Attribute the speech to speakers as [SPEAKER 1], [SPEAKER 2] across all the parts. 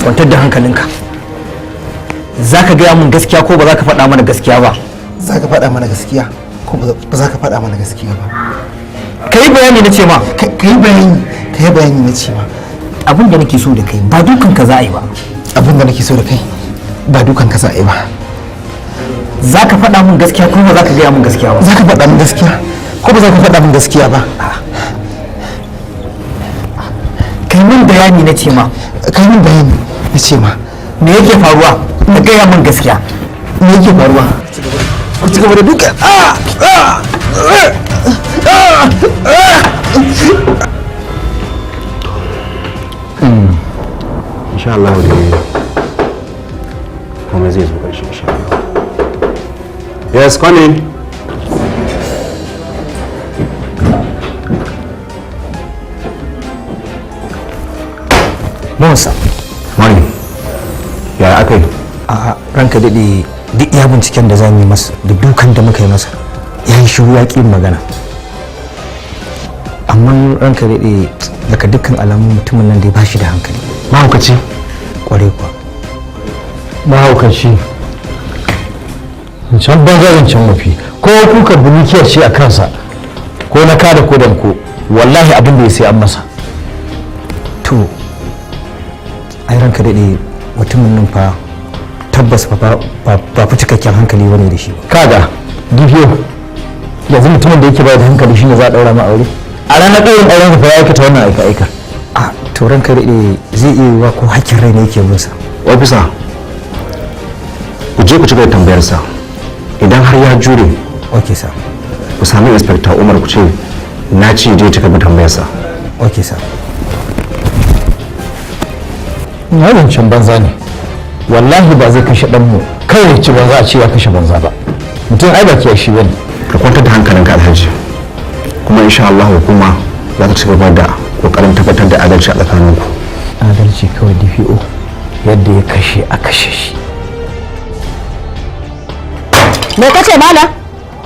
[SPEAKER 1] Kwantar da hankalinka. Za ka gaya mun gaskiya ko ba za ka faɗa mana gaskiya ba?
[SPEAKER 2] Za ka faɗa mana gaskiya ko ba za ka faɗa mana gaskiya ba?
[SPEAKER 1] Ka yi bayani na ce ma.
[SPEAKER 2] Ka yi bayani, ka yi bayani na ce ma.
[SPEAKER 1] Abin da nake so da kai, ba dukan ka za a yi ba.
[SPEAKER 2] Abin da nake so da kai, ba dukan ka za a yi ba.
[SPEAKER 1] Za ka faɗa mun gaskiya ko ba za ka gaya mun gaskiya ba?
[SPEAKER 2] Za ka faɗa mun gaskiya ko ba za ka faɗa mun gaskiya ba?
[SPEAKER 1] Kai mun bayani na ce ma.
[SPEAKER 2] Ka yi min bayani na ce ma.
[SPEAKER 1] Me yake faruwa? Ka gaya mun gaskiya.
[SPEAKER 2] Me yake faruwa? Ku ci gaba da duka. Ah! Ah! Ah! Ah!
[SPEAKER 3] Insha Allah dai komai zai zo ƙarshe, insha Allah. Yes, come in.
[SPEAKER 1] Musa.
[SPEAKER 3] Morning. Ya aka yi?
[SPEAKER 1] A ranka daɗe, duk iya binciken da za mu yi masa da dukan da muka yi masa, ya yi shiru, ya ƙi yin magana. Amma ranka daɗe, daga dukkan alamun mutumin nan dai ba shi da hankali.
[SPEAKER 3] Mahaukaci?
[SPEAKER 1] Kwarai kuwa.
[SPEAKER 4] Mahaukaci, can banza zancen mafi ko kuka bunikiyar ce a kansa ko na kada ko danko, wallahi abin da ya sai an masa.
[SPEAKER 1] To ai ranka daɗe, mutumin nan fa tabbas fa ba fa cikakken hankali bane da shi ba.
[SPEAKER 4] Kaga DPO, yanzu mutumin da yake ba da hankali shine za a daura ma aure? A ranar ɗaurin auren fa ya aikata wannan aika aika.
[SPEAKER 1] A to ranka daɗe, zai iya yiwuwa ko hakkin rai ne yake bin sa.
[SPEAKER 3] Officer, ku je ku ci gaba da tambayarsa. Idan har ya jure,
[SPEAKER 1] Ok sir.
[SPEAKER 3] ku sami Inspector Umar, ku ce na ce je ci gaba da tambayarsa.
[SPEAKER 1] Ok sir.
[SPEAKER 4] Na zancen banza ne, wallahi ba zai kashe ɗanmu kawai ci banza a ce ya kashe banza ba. Mutum ai ba kiyashi bane.
[SPEAKER 3] Ka kwantar da hankalinka, Alhaji, kuma insha Allah hukuma za ta ci gaba da kokarin tabbatar da adalci a tsakaninku.
[SPEAKER 4] Adalci kawai, DPO, yadda ya kashe a kashe shi.
[SPEAKER 5] Me kace, malam?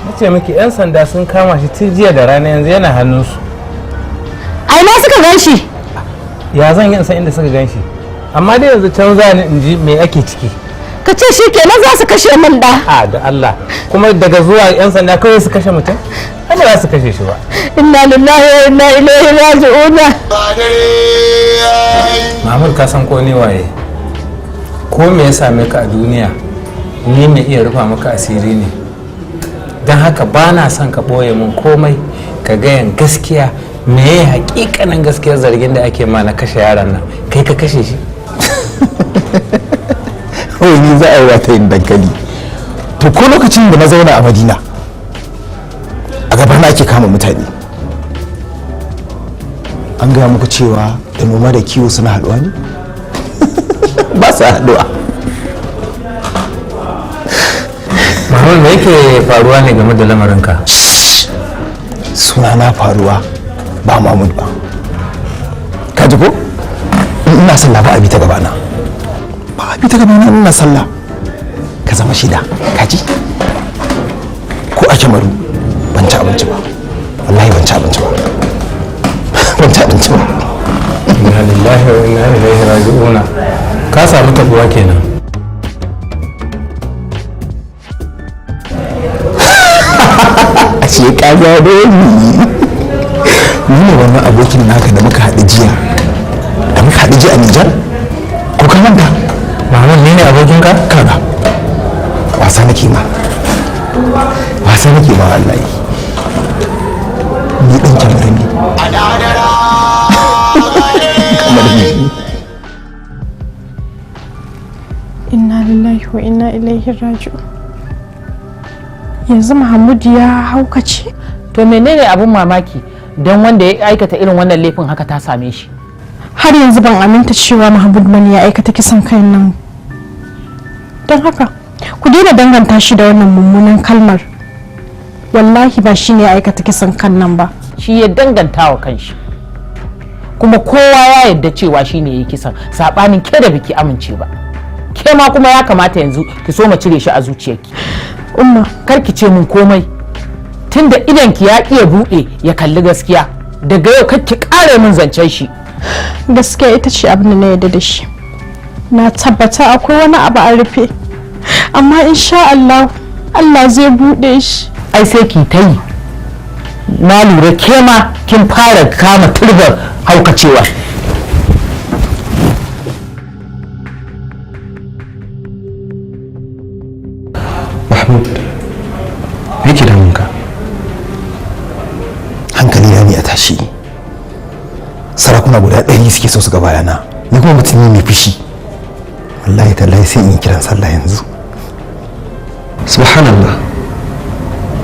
[SPEAKER 6] Na ce miki 'yan sanda sun kama shi tun jiya da rana, yanzu yana hannunsu.
[SPEAKER 5] A ina suka gan shi?
[SPEAKER 6] Ya zan yi in san inda suka gan shi? Amma dai yanzu can za ni in ji me ake ciki.
[SPEAKER 5] Ka ce shi kenan za su kashe min da.
[SPEAKER 6] A da Allah, kuma daga zuwa 'yan sanda kawai su kashe mutum? Ai ba za su kashe shi ba.
[SPEAKER 5] Inna lillahi wa inna ilaihi raji'una.
[SPEAKER 6] Mahmud, ka san ko ni waye, ko me ya same ka a duniya, ni mai iya rufa maka asiri ne. Don haka ba na son ka ɓoye min komai, ka gayan gaskiya. Me ya hakikanin gaskiyar zargin da ake ma na kashe yaron nan? Kai ka kashe shi?
[SPEAKER 2] Kawai ni za a yi wata yin dankali. To ko lokacin da na zauna a Madina, a gabana ake kama mutane. An gaya muku cewa da noma da kiwo suna haɗuwa ne? Ba su haɗuwa.
[SPEAKER 6] Mahmud, me yake faruwa ne game da lamarinka?
[SPEAKER 2] Suna na faruwa, ba Mahmud ba, ka ji ko? In ina sallah ba a bi ta gabana, ba a bi ta gabana. In ina sallah ka zama shida, ka ji ko? A Kyamaru ban ci abinci ba, wallahi ban ci abinci ba, ban ci abinci ba.
[SPEAKER 6] Inna lillahi wa inna ilaihi raji'una. Ka samu tabuwa kenan.
[SPEAKER 2] Ashe ka gano ni. Ni ne wannan abokin naka da muka haɗu jiya, da muka haɗu jiya a Nijar, ko ka manta?
[SPEAKER 6] Mahmud, ni ne abokinka?
[SPEAKER 2] Kaga, wasa nake ma, wasa nake ma, wallahi ni ɗan Kyamarin ne, kamar ni.
[SPEAKER 7] Inna lillahi wa inna ilaihi raji'un. Yanzu Mahmud ya haukace?
[SPEAKER 8] To menene abun mamaki don wanda ya aikata irin wannan laifin haka ta same shi?
[SPEAKER 7] Har yanzu ban aminta cewa Mahmud bane ya aikata kisan kai nan. Don haka ku daina danganta shi da wannan mummunan kalmar. Wallahi ba shi ne ya aikata kisan kan nan ba.
[SPEAKER 8] Shi ya danganta wa kanshi, kuma kowa ya yarda cewa shi ne ya yi kisan, saɓanin ke da biki amince ba. Ke ma kuma ya kamata yanzu ki so ma cire shi a zuciyarki.
[SPEAKER 7] Umma.
[SPEAKER 8] Kar ki ce mun komai, tunda idan ki ya iya buɗe ya kalli gaskiya. Daga yau kar ki ƙara min zancen shi.
[SPEAKER 7] Gaskiya ita ce abin da na yarda da shi. Na tabbata akwai wani abu a rufe, amma insha Allah Allah zai buɗe shi.
[SPEAKER 8] Ai sai ki ta yi. Na lura ke ma kin fara kama turbar haukacewa.
[SPEAKER 3] Mahmud, me ke damunka?
[SPEAKER 2] Hankali na ne a tashi. Sarakuna guda 100 suke so su ga bayana, ni kuma mutum ne mai fushi. Wallahi tallahi sai in yi kiran sallah yanzu.
[SPEAKER 3] Subhanallah.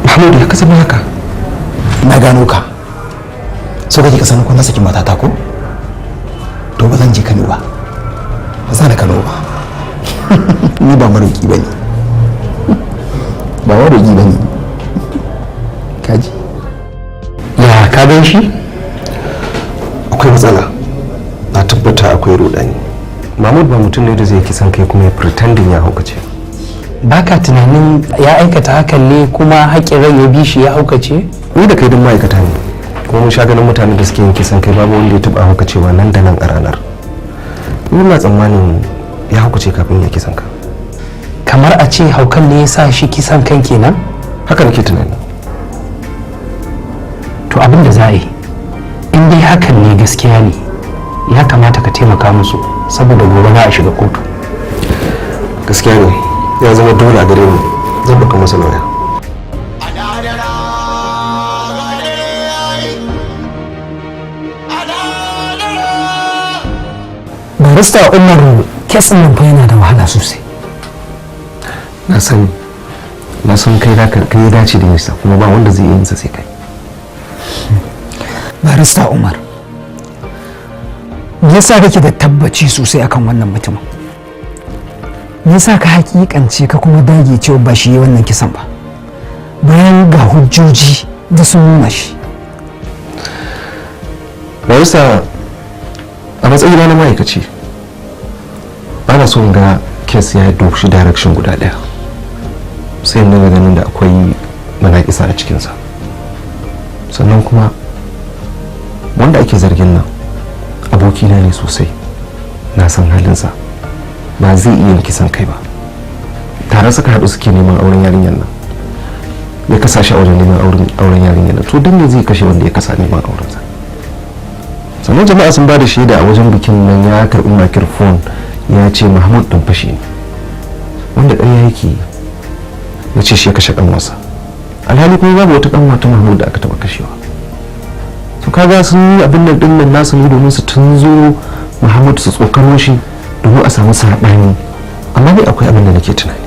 [SPEAKER 3] Mahmud, ya ka zama haka?
[SPEAKER 2] Na gano ka. So kake ka sanar ko na saki matata ko? To ba zan je Kano ba, ba za na Kano ba. Ni ba maroki ba ne, ba maroki ba ne, kaji.
[SPEAKER 4] Ya ka gan shi?
[SPEAKER 3] Akwai matsala, na tabbata akwai rudani. Mahmud ba mutum ne da zai kisan kai kuma ya pretending ya haukace.
[SPEAKER 6] Baka tunanin ya aikata hakan ne kuma haƙƙin rai ya bi shi ya haukace?
[SPEAKER 3] Ni da kai duk ma'aikata ne, kuma mun sha ganin mutanen da suke yin kisan kai, babu wanda ya taɓa haukacewa nan da nan a ranar. Ni na tsammanin ya haukace kafin ya kisan ka.
[SPEAKER 6] Kamar a ce haukan ne ya sa shi kisan kan kenan?
[SPEAKER 3] Haka nake tunani.
[SPEAKER 6] To abin da za a yi, in dai hakan ne gaskiya ne, ya kamata ka taimaka musu saboda gobe za a shiga kotu.
[SPEAKER 3] Gaskiya ne, ya zama dole a gare ni, zan ɗauka masa lauya.
[SPEAKER 1] Barista Umar, kesin nan fa yana da wahala sosai.
[SPEAKER 3] Na sani, na san kai da kai ya dace da yinsa, kuma ba wanda zai iya yinsa sai kai.
[SPEAKER 1] Barista Umar, me yasa kake da tabbaci sosai akan wannan mutumin? Me yasa ka hakikance ka kuma dage cewa ba shi yi wannan kisan ba, bayan ga hujjoji da sun nuna shi?
[SPEAKER 3] Barista, a matsayina na ma'aikaci, ba na so in ga kes ya doshi direction guda ɗaya sai in dinga ganin da akwai manaƙisa a cikinsa. Sannan kuma wanda ake zargin nan abokina ne sosai, na san halinsa, ba zai iya kisan kai ba. Tare suka haɗu suke neman auren yarinyar nan, ya kasa shi a wajen neman auren yarinyar nan, to don me zai kashe wanda ya kasa neman aurensa? Sannan jama'a sun ba da shaida a wajen bikin nan ya karɓi microphone ya ce Mahmud ɗan fashi ne, wanda ƙarya yake yi. Ya ce shi ya kashe ƙanwarsa, alhali kuma babu wata ƙanwa ta Mahmud da aka taɓa kashewa. To kaga sun yi abin nan ɗin nan nasu ne domin su tunzo Mahmud, su tsokano shi domin a samu saɓani. Amma dai akwai abin da nake tunani,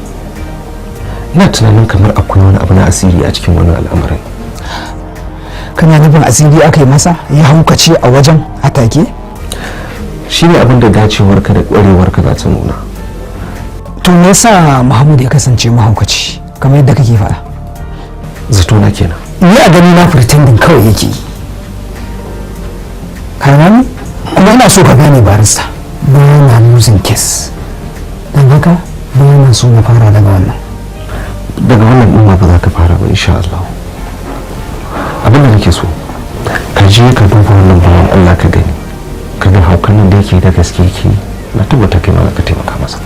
[SPEAKER 3] ina tunanin kamar akwai wani abu na asiri a cikin wannan al'amarin.
[SPEAKER 1] Kana nufin asiri aka yi masa ya haukace a wajen a take?
[SPEAKER 3] Shi ne abin da dacewarka da ƙwarewarka za ta nuna.
[SPEAKER 1] To me yasa Mahmud ya kasance mahaukaci kamar yadda kake faɗa?
[SPEAKER 3] Zato na kenan.
[SPEAKER 1] Ni a gani na pretending kawai yake yi, ka gane? Kuma ina so ka gane barista, ba na losing case, don haka ba na so na fara daga wannan.
[SPEAKER 3] Daga wannan ɗin ma ba za ka fara ba insha Allah. Abin da nake so, ka je ka duba wannan bawan Allah, ka gani, ka ga haukan nan da yake da gaske yake. Na tabbata kai ma za ka taimaka masa.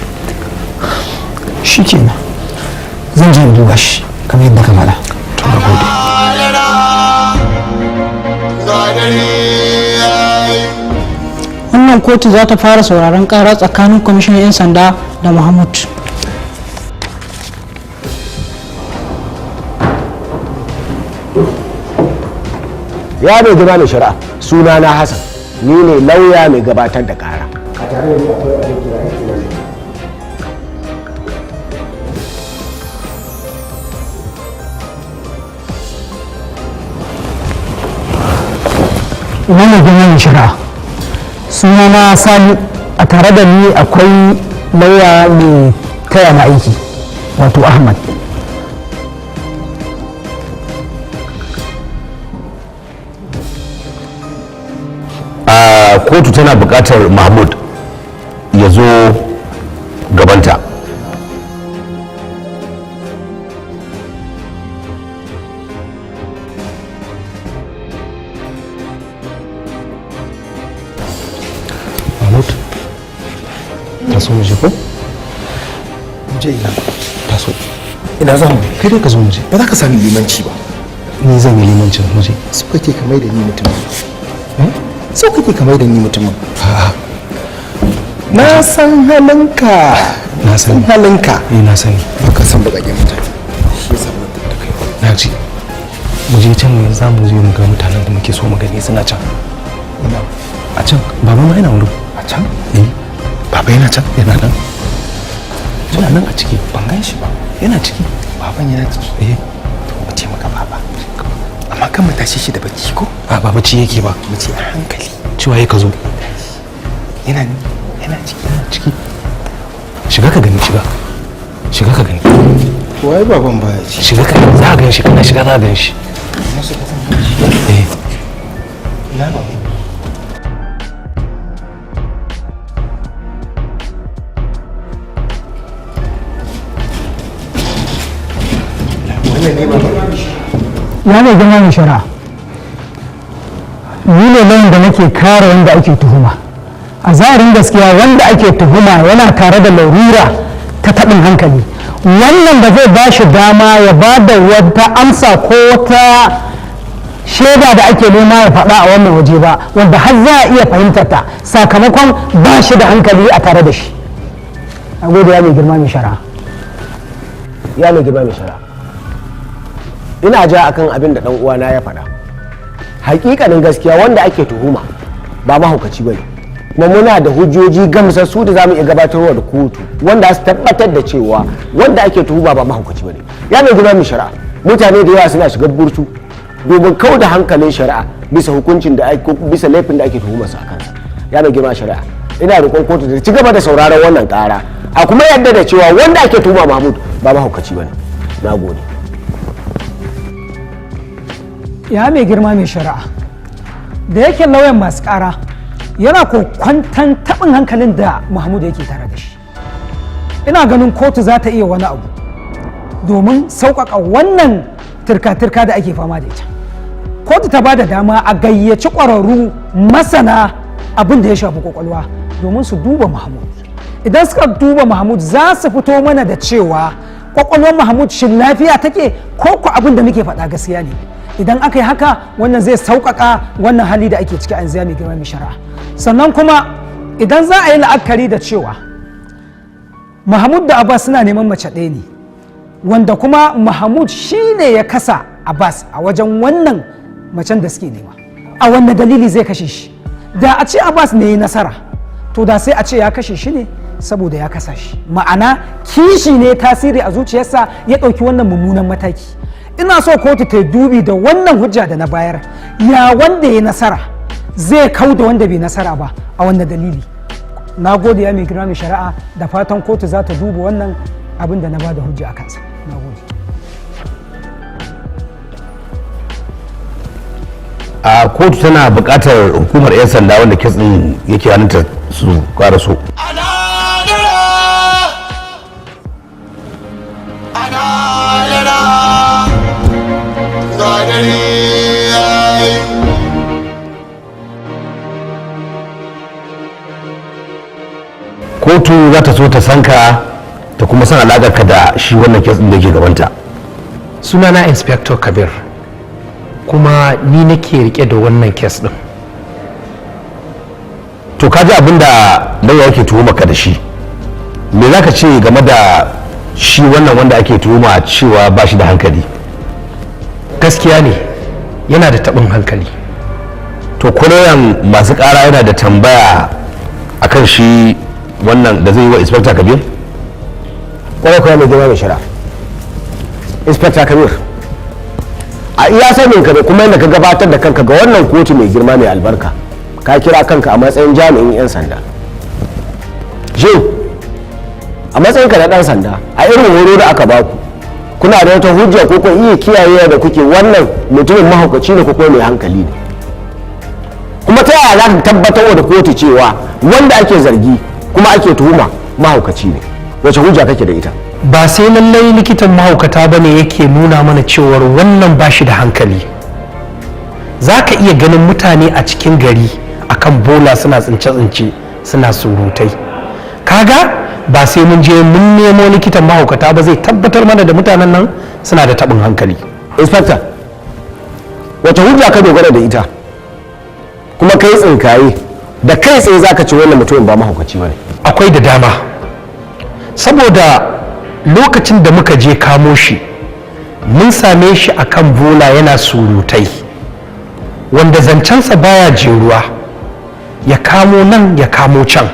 [SPEAKER 1] Shikenan, zan je in duba shi kamar yadda ka faɗa.
[SPEAKER 3] To, na gode.
[SPEAKER 9] Wannan kotu za ta fara sauraron kara tsakanin kwamishinan 'yan sanda da Mahmud.
[SPEAKER 10] Ya mai girma mai shari'a, suna na Hassan, ni ne lauya mai gabatar da kara. A tare da ni akwai abokin aiki na.
[SPEAKER 1] Ina mai girma mai shari'a, suna na Sani, a tare da ni akwai lauya mai taya na aiki, wato Ahmad.
[SPEAKER 11] A kotu tana buƙatar Mahmud ya zo gabanta.
[SPEAKER 3] Mahmud, ta Taso mu je ko?
[SPEAKER 2] Mu je ina?
[SPEAKER 3] Taso.
[SPEAKER 2] Ina za mu?
[SPEAKER 3] Kai dai ka zo mu je.
[SPEAKER 2] Ba za ka sami limanci ba.
[SPEAKER 3] Ni zan yi limancin, mu je.
[SPEAKER 2] So kake ka mai da ni mutumin? So kake ka mai da ni mutumin? Na san halinka.
[SPEAKER 3] Na sani.
[SPEAKER 2] Halinka.
[SPEAKER 3] Eh, na sani.
[SPEAKER 2] Ba ka san bukakken mutane, shi yasa ba da kai.
[SPEAKER 3] Na ji. Mu je can ne, za mu je mu ga mutanen da muke so mu gani, suna can. A can. Baba ma yana wurin.
[SPEAKER 2] A can?
[SPEAKER 3] Eh.
[SPEAKER 2] Baba yana can?
[SPEAKER 3] Yana nan, yana nan a ciki.
[SPEAKER 2] Ban gan shi ba.
[SPEAKER 3] Yana ciki.
[SPEAKER 2] Baban yana ciki?
[SPEAKER 3] Eh.
[SPEAKER 2] To, mu ce maka baba, amma kan mu tashi shi da bacci ko?
[SPEAKER 3] A ba bacci yake ba.
[SPEAKER 2] Mu ce a hankali.
[SPEAKER 3] Cewa ya ka zo.
[SPEAKER 2] Yana yana ciki?
[SPEAKER 3] Yana ciki. Shiga ka gani, shiga, shiga ka gani.
[SPEAKER 2] Wai baban baya ci.
[SPEAKER 3] Shiga ka gani, za ka gan shi. Kana shiga za ka gan shi.
[SPEAKER 2] Na shiga zan gan shi?
[SPEAKER 3] Eh.
[SPEAKER 2] Ina baban? Wannan ne baban?
[SPEAKER 1] Ya mai girma mai shari'a, ni ne lauyan da nake kare wanda ake tuhuma. A zahirin gaskiya, wanda ake tuhuma yana tare da larura ta taɓin hankali. Wannan ba zai ba shi dama ya ba da wata amsa ko wata shaida da ake nema ya faɗa a wannan waje ba, wanda har za a iya fahimtar ta, sakamakon ba shi da hankali a tare da shi. A gode, ya mai girma mai shari'a.
[SPEAKER 10] Ya mai girma mai shari'a, ina ja akan abin da dan uwana ya faɗa. Hakikanin gaskiya, wanda ake tuhuma ba mahaukaci bane, kuma muna da hujjoji gamsassu da zamu iya gabatarwa da kotu wanda su tabbatar da cewa wanda ake tuhuma ba mahaukaci bane. Ya mai girma mai shari'a, mutane da yawa suna shiga burtu domin kau da hankalin shari'a bisa hukuncin da ake, bisa laifin da ake tuhumar su a kansa. Ya mai girma shari'a, ina roƙon kotu da ci gaba da sauraron wannan ƙara, a kuma yarda da cewa wanda ake tuhuma Mahmud ba mahaukaci bane. Na gode.
[SPEAKER 1] Ya mai girma mai shari'a, da yake lauyan masu kara yana kokwantan taɓin hankalin da Mahmud yake tare da shi, ina ganin kotu za ta iya wani abu domin sauƙaƙa wannan turka-turka da ake fama da ita. Kotu ta ba da dama a gayyaci ƙwararru masana abin da ya shafi kwakwalwa domin su duba Mahmud. Idan suka duba Mahmud, za su fito mana da cewa kwakwalwar Mahmud shin lafiya take ko ko abin da muke faɗa gaskiya ne. Idan aka yi haka, wannan zai sauƙaƙa wannan hali da ake ciki a yanzu, ya mai girma mai shari'a. Sannan kuma idan za a yi la'akari da cewa Mahmud da Abbas suna neman mace ɗaya ne, wanda kuma Mahmud shi ne ya kasa Abbas a wajen wannan macen da suke nema, a wanda dalili zai kashe shi? Da a ce Abbas ne ya nasara, to da sai a ce ya kashe shi ne saboda ya kasa shi, ma'ana kishi ne tasiri a zuciyarsa ya ɗauki wannan mummunan mataki. Ina so kotu ta dubi da wannan hujja da na bayar: ya wanda ya nasara zai kau da wanda bai nasara ba, a wannan dalili? Na gode, ya mai girma mai shari'a, da fatan kotu za ta duba wannan abin da na ba da hujja a kansa. Na gode.
[SPEAKER 11] A kotu tana buƙatar hukumar 'yan sanda wanda case ɗin yake hannunta su ƙaraso. Kotu za ta so ta san ka ta kuma san alaƙar ka da shi wannan case ɗin da yake gabanta.
[SPEAKER 12] Sunana Inspector Kabir, kuma ni nake rike da wannan case din.
[SPEAKER 11] To, ka ji abin da lauya yake tuhuma ka da shi. Me za ka ce game da shi wannan wanda ake tuhuma cewa ba shi da hankali?
[SPEAKER 12] Gaskiya ne, yana da taɓin hankali.
[SPEAKER 11] To, ko lauyan masu ƙara yana da tambaya akan shi wannan da zai yi wa Inspector Kabir?
[SPEAKER 10] Kwarai kuwa, mai girma mai shari'a. Inspector Kabir, a iya sanin ka da kuma yadda ka gabatar da kanka ga wannan kotu mai girma mai albarka, ka kira kanka a matsayin jami'in 'yan sanda. Shin a matsayinka na dan sanda, a irin horo da aka baku, kuna da wata hujja ko kuma iya kiyayewa da kuke wannan mutumin mahaukaci ne ko kuma mai hankali ne? Kuma ta yaya za ka tabbatar da kotu cewa wanda ake zargi kuma ake tuhuma mahaukaci ne? Wace hujja kake da ita?
[SPEAKER 12] Ba sai lallai likitan mahaukata ba ne yake nuna mana cewar wannan ba shi da hankali. Za ka iya ganin mutane a cikin gari akan bola suna tsince-tsince, suna surutai. Kaga ba sai mun je mun nemo likitan mahaukata ba, zai tabbatar mana da mutanen nan suna da taɓin hankali.
[SPEAKER 10] Inspector, wata hujja ka dogara da ita kuma kai tsinkaye da kai tsaye zaka ce wannan mutumin ba mahaukaci bane?
[SPEAKER 12] Akwai da dama, saboda lokacin da muka je kamo shi, mun same shi a kan bola yana surutai wanda zancensa baya jeruwa, ya kamo nan ya kamo can.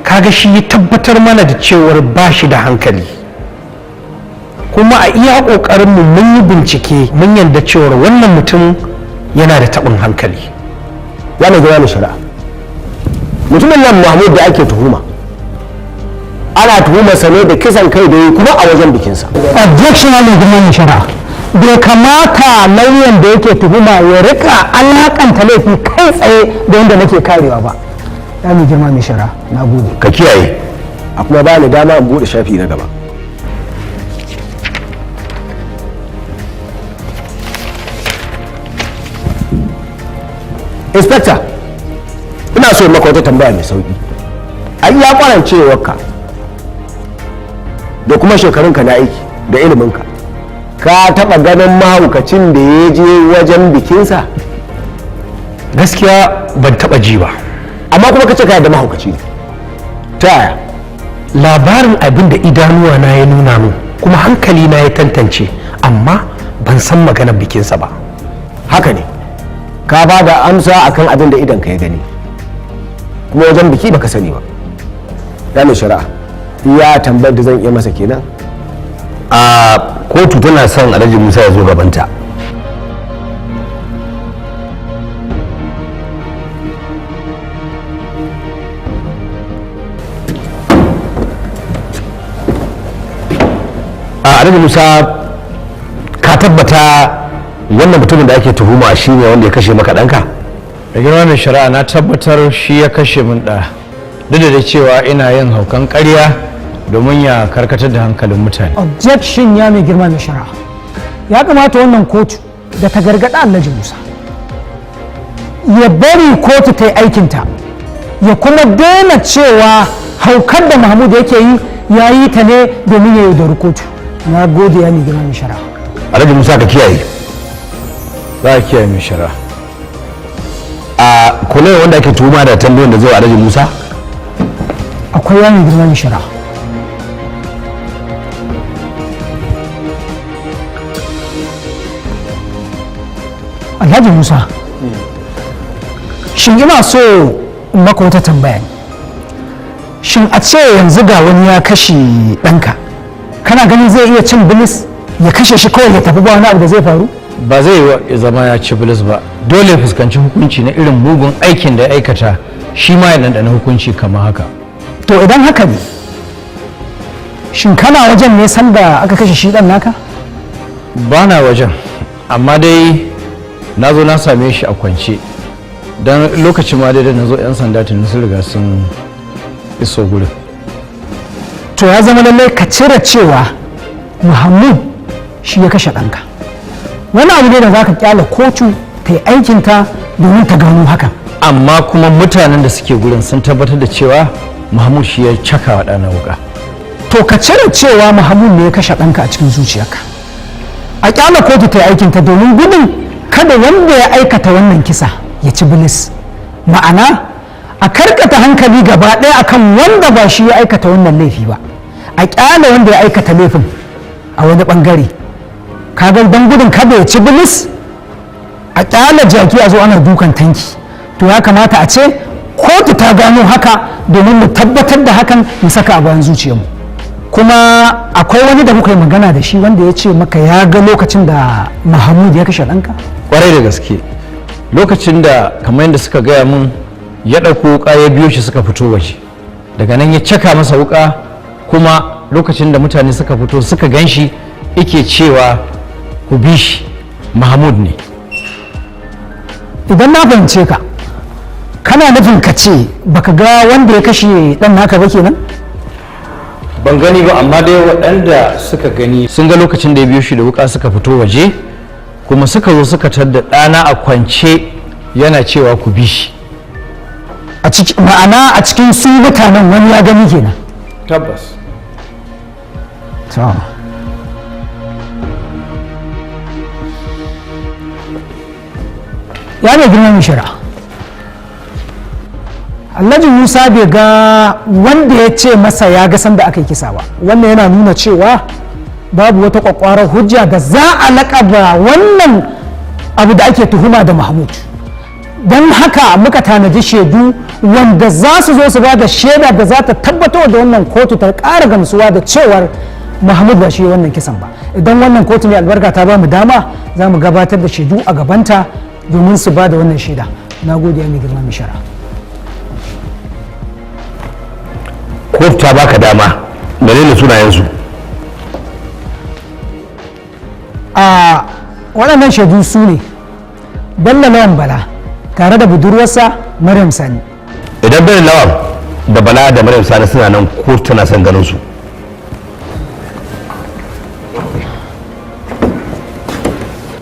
[SPEAKER 12] Kaga shi ya tabbatar mana da cewar ba shi da hankali. Kuma a iya ƙoƙarinmu mun yi bincike, mun yarda cewar wannan mutum yana da taɓin hankali.
[SPEAKER 10] Ya mai girma mai shari'a, mutumin nan Mahmud da ake tuhuma, ana tuhumarsa ne da kisan kai da yi kuma a wajen bikinsa.
[SPEAKER 1] Objection, mai girma mai shari'a. Bai kamata lauyan da yake tuhuma ya rika alakanta laifi kai tsaye da wanda nake karewa ba, ya mai girma mai shari'a. Na gode.
[SPEAKER 11] Ka kiyaye.
[SPEAKER 10] A kuma ba ni dama in bude shafi na gaba. Inspector, ina so maka wata tambaya mai sauki. An ya kwarancewarka da kuma shekarunka na aiki da iliminka, ka taba ganin mahaukacin da ya je wajen bikinsa?
[SPEAKER 12] Gaskiya ban taba ji ba.
[SPEAKER 10] Amma kuma ka ce ka da mahaukaci ne, ta yaya?
[SPEAKER 12] Labarin abin da idanuwa na ya nuna min kuma hankali na ya tantance, amma ban san maganar bikinsa ba.
[SPEAKER 10] Haka ne, ka ba da amsa akan abin da idan ka ya gani, kuma wajen biki baka sani ba. Ya mai shari'a, iya tambayar da zan iya masa kenan.
[SPEAKER 11] A kotu tana son Alhaji Musa ya zo gabanta. A Alhaji Musa, ka tabbata wannan mutumin da ake tuhuma shine wanda ya kashe maka ɗanka?
[SPEAKER 4] Da girma mai shari'a, na tabbatar shi ya kashe min ɗa, duk da cewa ina yin haukan ƙarya domin ya karkatar da hankalin mutane.
[SPEAKER 1] Objection, ya mai girma mai shari'a. Ya kamata wannan kotu da ta gargaɗa Alhaji Musa ya bari kotu ta yi aikinta, ya kuma daina cewa haukar da Mahmud yake yi, ya yi ta ne domin ya yaudari kotu. Na gode, ya mai girma mai shari'a.
[SPEAKER 11] Alhaji Musa, ka kiyaye.
[SPEAKER 4] Za a kiyaye, mai shari'a.
[SPEAKER 11] A kula wanda ake tuhuma da tambayoyin da zai wa Alhaji Musa.
[SPEAKER 1] Akwai, ya mai girma mai shari'a. Alhaji Musa, shin ina so in maka wata tambaya ne. Shin a ce yanzu ga wani ya kashe ɗanka, kana ganin zai iya cin bilis, ya kashe shi kawai ya tafi, ba wani abu da zai faru?
[SPEAKER 4] Ba zai yi zama ya ci bilis ba. Dole ya fuskanci hukunci na irin mugun aikin da ya aikata, shi ma ya ɗanɗana hukunci kamar haka.
[SPEAKER 1] To idan haka ne, shin kana wajen ne sanda aka kashe shi ɗan naka?
[SPEAKER 4] Ba na wajen, amma dai na zo na same shi a kwance, don lokacin ma dai da na zo, 'yan sanda tuni sun riga sun iso gurin.
[SPEAKER 1] To ya zama lallai ka cire cewa Muhammad shi ya kashe ɗanka. Wani abu ne da za ka kyale kotu ta yi aikinta domin ta gano hakan.
[SPEAKER 4] Amma kuma mutanen da suke gurin sun tabbatar da cewa Mahmud shi ya caka wa ɗana wuka.
[SPEAKER 1] To ka cire cewa Muhammad ne ya kashe ɗanka a cikin zuciyarka, a kyale kotu ta yi aikinta domin gudun kada wanda ya aikata wannan kisa ya ci bilis, ma'ana a karkata hankali gaba ɗaya akan wanda ba shi ya aikata wannan laifi ba, a kyale wanda ya aikata laifin a wani bangare. Kaga don gudun kada ya ci bilis, a kyale jaki a zo ana dukan tanki. To ya kamata a ce kotu ta gano haka domin mu tabbatar da hakan, mu saka a bayan zuciyarmu. Kuma akwai wani da muka yi magana da shi wanda ya ce maka ya ga lokacin da Mahmud ya kashe ɗanka?
[SPEAKER 4] Kwarai da gaske, lokacin da, kamar yadda suka gaya mun, ya ɗauko wuka ya biyo shi suka fito waje, daga nan ya caka masa wuka. Kuma lokacin da mutane suka fito suka gan shi, yake cewa ku bi shi, Mahmud ne.
[SPEAKER 1] Idan na fahimce ka, kana nufin ka ce baka ga wanda ya kashe ɗan naka ba kenan?
[SPEAKER 4] Ban gani ba, amma dai waɗanda suka gani sun ga lokacin da ya biyo shi da wuka suka fito waje, kuma suka zo suka tadda ɗana a kwance yana cewa ku bi shi.
[SPEAKER 1] A ciki, ma'ana a cikin su mutanen wani ya gani kenan?
[SPEAKER 6] Tabbas.
[SPEAKER 1] To, ya mai girma mai shari'a, Alhaji Musa bai ga wanda ya ce masa ya ga sanda aka yi kisa ba. Wannan yana nuna cewa babu wata kwakwarar hujja da za a laƙaba wannan abu da ake tuhuma da Mahmud. Don haka muka tanaji shaidu wanda za su zo su ba da shaida da za ta tabbatar da wannan kotu ta ƙara gamsuwa da cewar Mahmud ba shi wannan kisan ba. Idan wannan kotu mai albarka ta ba mu dama, za mu gabatar da shaidu a gabanta domin su ba da wannan shaida. Na gode, mai girma mai shari'a.
[SPEAKER 11] Kotu ta baka dama. Menene sunayensu?
[SPEAKER 1] A waɗannan shaidu su ne Bello Lawan Bala tare da budurwarsa Maryam Sani.
[SPEAKER 11] Idan Bello Lawan da Bala da Maryam Sani suna nan, kotu tana son ganin su.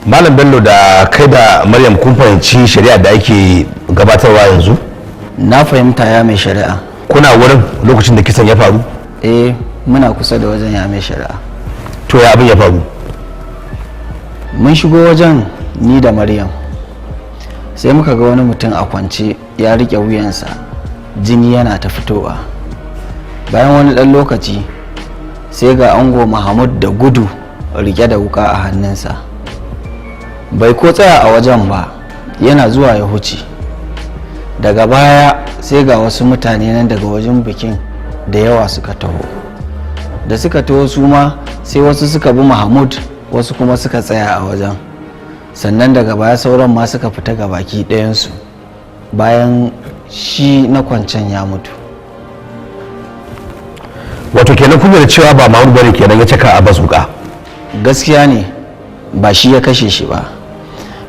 [SPEAKER 11] Malam Bello, da kai da Maryam, kun fahimci shari'a da ake gabatarwa yanzu?
[SPEAKER 13] Na fahimta, ya mai shari'a.
[SPEAKER 11] Kuna wurin lokacin da kisan ya faru?
[SPEAKER 13] Eh, muna kusa da wajen, ya mai shari'a.
[SPEAKER 11] To, ya abin ya faru?
[SPEAKER 13] Mun shigo wajen ni da Maryam, sai muka ga wani mutum a kwance ya rike wuyansa, jini yana ta fitowa. Bayan wani ɗan lokaci sai ga ango Mahmud da gudu rike da wuka a hannunsa. Bai ko tsaya a wajen ba, yana zuwa ya huce. Daga baya sai ga wasu mutane nan daga wajen bikin da yawa suka taho. Da suka taho su ma, sai wasu suka bi Mahmud, wasu kuma suka tsaya a wajen. Sannan daga baya sauran ma suka fita ga baki ɗayansu bayan shi na kwancen ya mutu.
[SPEAKER 11] Wato kenan kuma da cewa ba Mahmud bane kenan ya caka Abbas wuka?
[SPEAKER 13] Gaskiya ne, ba shi ya kashe shi ba,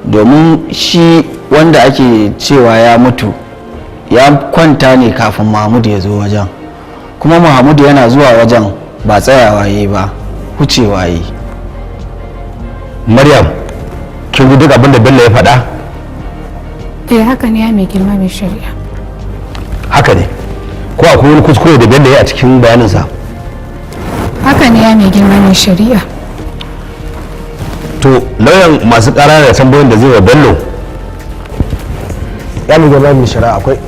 [SPEAKER 13] domin shi wanda ake cewa ya mutu ya kwanta ne kafin Mahmud ya zo wajen. Kuma Mahmud yana zuwa wajen ba tsayawa ya yi ba, hucewa ya yi.
[SPEAKER 11] Maryam, kin ji duk abin da Bello ya faɗa?
[SPEAKER 14] Eh, haka ne, ya mai girma mai shari'a.
[SPEAKER 11] Haka ne? Ko akwai wani kuskure da Bello ya a cikin bayaninsa?
[SPEAKER 14] Haka ne, ya mai girma mai shari'a.
[SPEAKER 11] To, lauyan masu ƙara da tambayoyin da zai wa Bello?
[SPEAKER 10] Ya mai girma mai shari'a, akwai.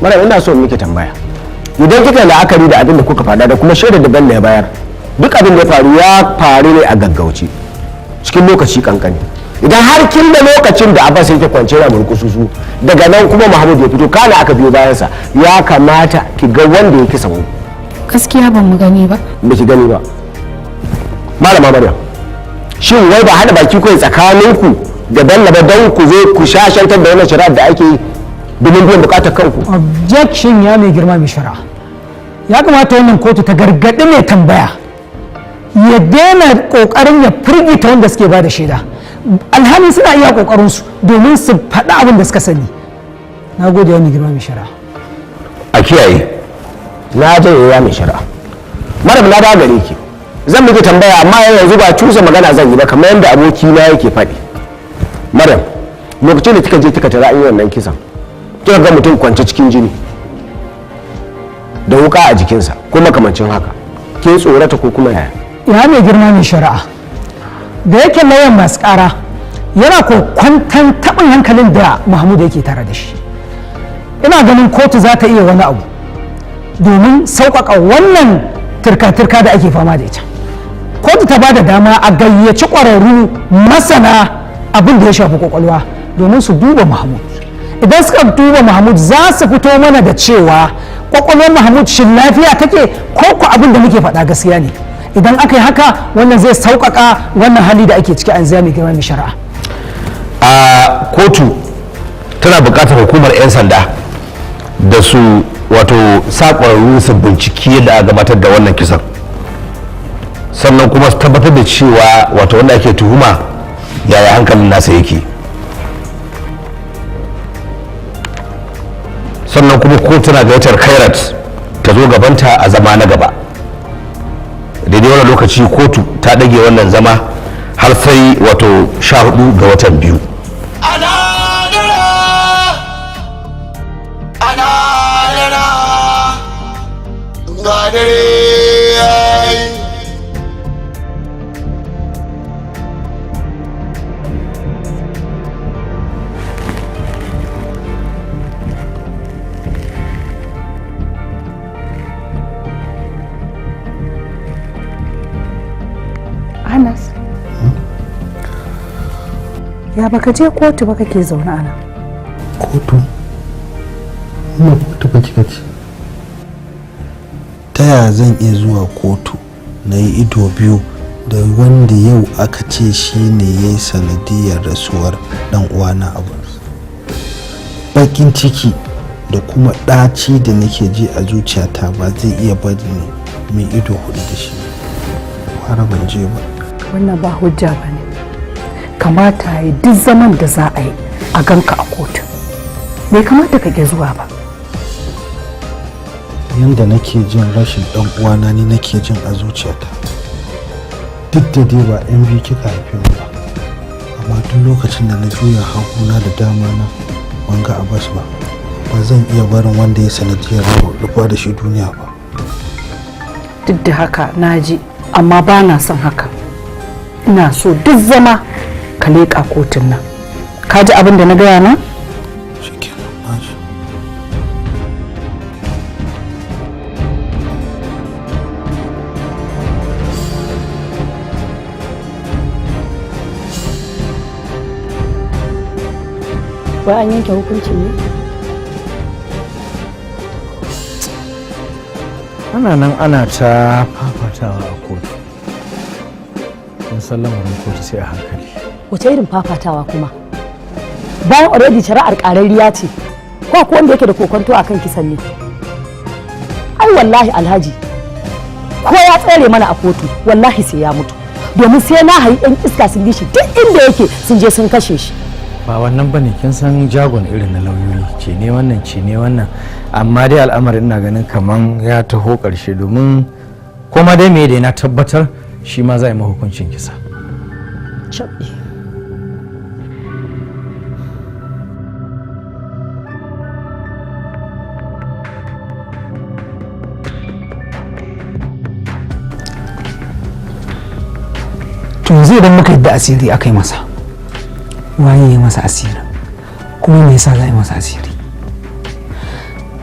[SPEAKER 10] Maryam, ina so in miki tambaya. Idan kika la'akari da abin da kuka faɗa da kuma shaidar da Bello ya bayar, duk abin da ya faru ya faru ne a gaggauce cikin lokaci kankani. Idan har kin da lokacin da Abbas yake kwance yana murkususu, daga nan kuma Mahmud ya fito, kana aka biyo bayansa, ya kamata ki ga wanda ya kisa wani.
[SPEAKER 14] Gaskiya ban mu gani ba.
[SPEAKER 10] Ba ki gani ba? Malama Maryam, shin wai ba hada baki kai tsakaninku da Bello ba don ku zo ku shashantar da wannan shari'ar da ake yi domin biyan bukatar kanku?
[SPEAKER 1] Objection, ya mai girma mai shari'a. Ya kamata wannan kotu ta gargaɗi mai tambaya ya daina ƙoƙarin ya firgita wanda suke ba da shaida, alhali suna iya ƙoƙarinsu domin su faɗi abin da suka sani. Na gode, ya mai girma mai shari'a.
[SPEAKER 11] A kiyaye.
[SPEAKER 10] Na janye, ya mai shari'a. Maryam, na dawo gare ki. Zan miki tambaya, amma yanzu ba cusa magana zan yi ba kamar yadda abokina yake faɗi. Maryam, lokacin da kika je kika tara an yi wannan kisan, kika ga mutum kwance cikin jini da wuka a jikinsa ko makamancin haka, kin tsorata ko kuma yaya?
[SPEAKER 1] Ya mai girma mai shari'a, da yake lauyan masu ƙara yana kokwantan taɓin hankalin da Mahmud yake tare da shi, ina ganin kotu za ta iya wani abu domin sauƙaƙa wannan turka-turka da ake fama da ita. Kotu ta ba da dama a gayyaci ƙwararru masana abin da ya shafi kwakwalwa domin su duba Mahmud. Idan suka duba Mahmud, za su fito mana da cewa kwakwalwar Mahmud shin lafiya take ko ko abin da muke faɗa gaskiya ne. Idan aka yi haka, wannan zai sauƙaƙa wannan hali da ake ciki an mai girma mai shari'a.
[SPEAKER 11] A kotu tana buƙatar hukumar 'yan sanda da su wato sa ƙwararru su binciki yadda aka gabatar da wannan kisan, sannan kuma su tabbatar da cewa wato wanda ake tuhuma yaya hankalin nasa yake. Sannan kuma kotu tana gayyatar Khairat ta zo gabanta a zama na gaba. Daidai wannan lokaci kotu ta ɗage wannan zama har sai wato 14 ga watan 2.
[SPEAKER 15] Rana ga dare yayi.
[SPEAKER 14] Anas. Ya baka je kotu ba kake zaune a nan?
[SPEAKER 2] Kotu? Ina kotu ba kika ce. Ta yaya zan iya zuwa kotu na yi ido biyu da wanda yau aka ce shi ne ya yi sanadiyar rasuwar dan uwana Abbas? Bakin ciki da kuma ɗaci da nake ji a zuciyata ba zai iya bari ni mai ido hudu da shi. Kwara ban je ba.
[SPEAKER 14] Wannan ba hujja ba ne. Kamata ya yi duk zaman da za a yi a ganka a kotu. Bai kamata ka ƙi zuwa ba.
[SPEAKER 2] Yanda nake jin rashin dan uwana ni nake jin a zuciyata. Duk da dai ba yan biyu kika haife mu ba, amma duk lokacin da na juya haguna da dama na ban ga Abbas ba, ba zan iya barin wanda ya sanadiyar rufa da shi duniya ba.
[SPEAKER 14] Duk da haka na ji, amma ba na son haka. Ina so duk zama ka leƙa kotun nan. Ka ji abin da na gaya na?
[SPEAKER 5] Wai an yanke hukuncin ne?
[SPEAKER 6] Ana nan ana ta fafatawa a kotu. Kun san lamarin kotu sai a hankali.
[SPEAKER 5] Wace irin fafatawa kuma? Bayan already shari'ar ƙararriya ce, ko ko wanda yake da kokonto akan kisan ne? Ai wallahi Alhaji, ko ya tsere mana a kotu, wallahi sai ya mutu. Domin sai na hayi ɗan iska sun bi shi duk inda yake, sun je sun kashe shi.
[SPEAKER 6] Ba wannan bane, kin san jagon irin na lauyoyi ce ne wannan, ce ne wannan, amma dai al'amarin ina ganin kaman ya taho ƙarshe, domin koma dai me dai na tabbatar shi ma za a yi mahukuncin kisa.
[SPEAKER 5] Cabɗi.
[SPEAKER 1] To yanzu idan muka yadda asiri aka yi masa, waye ya masa asiri, kuma me yasa za a yi masa asiri?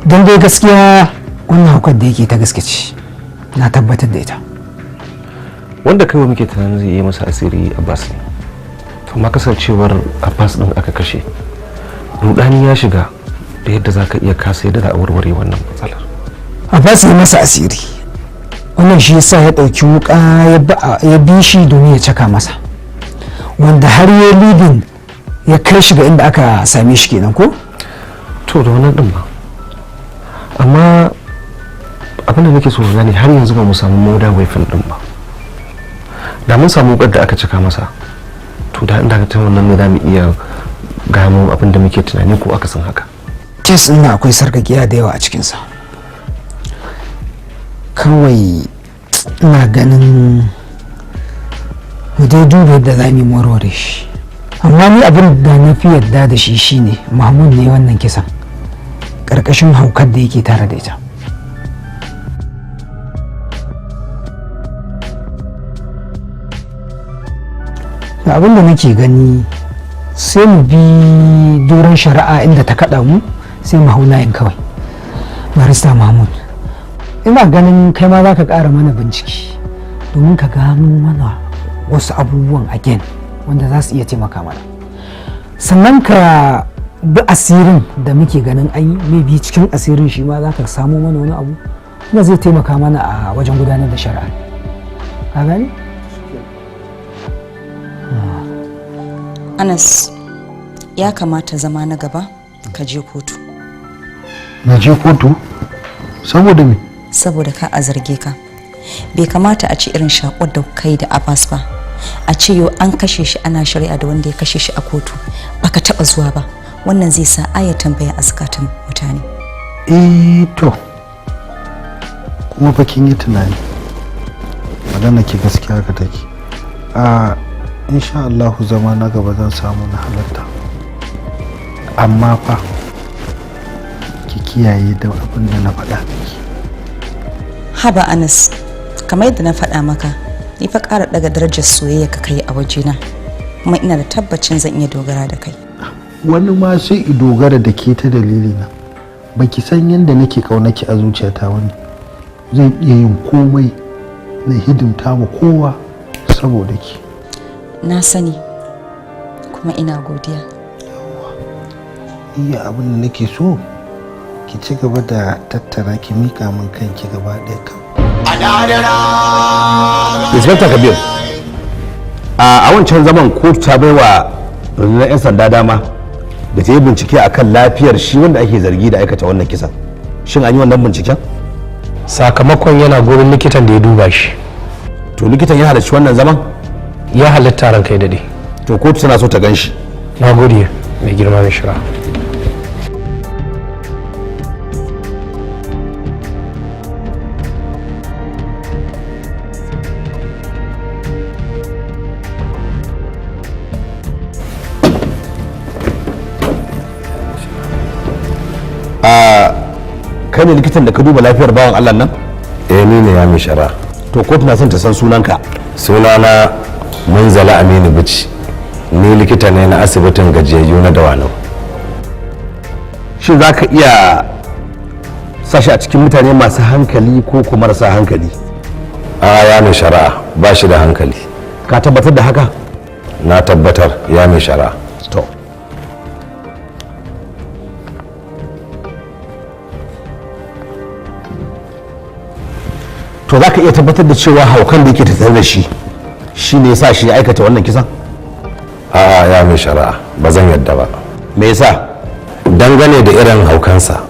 [SPEAKER 1] Don dai gaskiya wannan haukar da yake ta gaske ce, na tabbatar da ita.
[SPEAKER 3] Wanda kawai muke tunanin zai yi masa asiri Abbas ne. To amma kasancewar Abbas din aka kashe, rudani ya shiga da yadda za ka iya kasa yadda za a warware wannan matsalar.
[SPEAKER 1] Abbas ya masa asiri, wannan shi yasa ya ɗauki wuka ya bi shi domin ya caka masa, wanda har ya libin ya kai shi ga inda aka same shi kenan ko?
[SPEAKER 3] To da wannan din ba, amma abin da nake so na gane, har yanzu ba mu samu moda waifin din ba. Da mun samu wukar da aka cika masa, to da inda ta wannan ne za mu iya gano abin da muke tunani ko akasin haka.
[SPEAKER 1] Kes ɗin nan akwai sarkakiya da yawa a cikinsa. Kawai ina ganin mu dai duba yadda za mu yi warware shi, amma ni abin da na fi yadda da shi shine Mahmud ne wannan kisan, ƙarƙashin haukar da yake tare da ita. Da abin da nake gani, sai mu bi doron shari'a inda ta kaɗa mu, sai mu hau layin kawai. Barista Mahmud, ina ganin kai ma za ka ƙara mana bincike domin ka gano mana wasu abubuwan again wanda za su iya taimaka mana, sannan ka bi asirin da muke ganin an yi, maybe cikin asirin shi ma za ka samo mana wani abu wanda zai taimaka mana a wajen gudanar da shari'a. Ka gani?
[SPEAKER 16] Anas, ya kamata zama na gaba ka je kotu.
[SPEAKER 2] Na je kotu? Saboda me?
[SPEAKER 16] Saboda ka a zarge ka. Bai kamata a ci irin shakuwar da kai da Abbas ba. A ce yau an kashe shi ana shari'a da wanda ya kashe shi a kotu. Baka taba zuwa ba. Wannan zai sa aya tambaya a zukatan mutane.
[SPEAKER 2] Eh to, kuma fa kin yi tunani. Magana ki gaskiya haka take. A insha Allah zama na gaba zan samu na halarta. Amma fa ki
[SPEAKER 17] Kiyaye da abin da na faɗa miki.
[SPEAKER 16] Haba Anas, kamar yadda na faɗa maka, ni fa ƙara ɗaga darajar soyayya ka kai a wajena, kuma ina da tabbacin zan iya dogara da kai.
[SPEAKER 17] Wani ma sai i dogara da ke ta dalili na. Baki san yadda nake kaunaki a zuciyata wani zan iya yin komai na hidimta ma kowa saboda ki.
[SPEAKER 16] Na sani, kuma ina godiya.
[SPEAKER 17] Iya, abin da nake so ki ci gaba da tattara ki mika min kanki gaba ɗaya kan.
[SPEAKER 11] Inspector Kabir, a wancan zaman kotu ta baiwa rundunar 'yan sanda dama da ta yi bincike akan lafiyar shi wanda ake zargi da aikata wannan kisan. Shin an yi wannan binciken?
[SPEAKER 12] Sakamakon yana gurin likitan da ya duba shi.
[SPEAKER 11] To, likitan ya halarci wannan zaman?
[SPEAKER 12] Ya halatta, ranka ya dade.
[SPEAKER 11] To, kotu tana so ta gan shi.
[SPEAKER 12] Na gode, mai girma mai shari'a.
[SPEAKER 11] A kai ne likitan da ka duba lafiyar bawan Allah nan?
[SPEAKER 3] Eh, ni ne, ya mai shari'a.
[SPEAKER 11] To, kotu na son ta san sunanka.
[SPEAKER 3] Sunana Munzala Aminu Bici, ni likita ne na asibitin gajiyayyu na Dawanau.
[SPEAKER 11] Shin za ka iya sashi a cikin mutane masu hankali ko kuma marasa hankali?
[SPEAKER 3] A, ya mai shari'a, ba shi da hankali.
[SPEAKER 11] Ka tabbatar da haka?
[SPEAKER 3] Na tabbatar, ya mai shari'a.
[SPEAKER 11] To, za ka iya tabbatar da cewa haukan da yake tattare da shi shi ne ya sa shi ya aikata wannan kisan?
[SPEAKER 3] A'a, ya mai shari'a, ba zan yadda ba.
[SPEAKER 11] Me yasa?
[SPEAKER 3] Dangane da irin haukansa,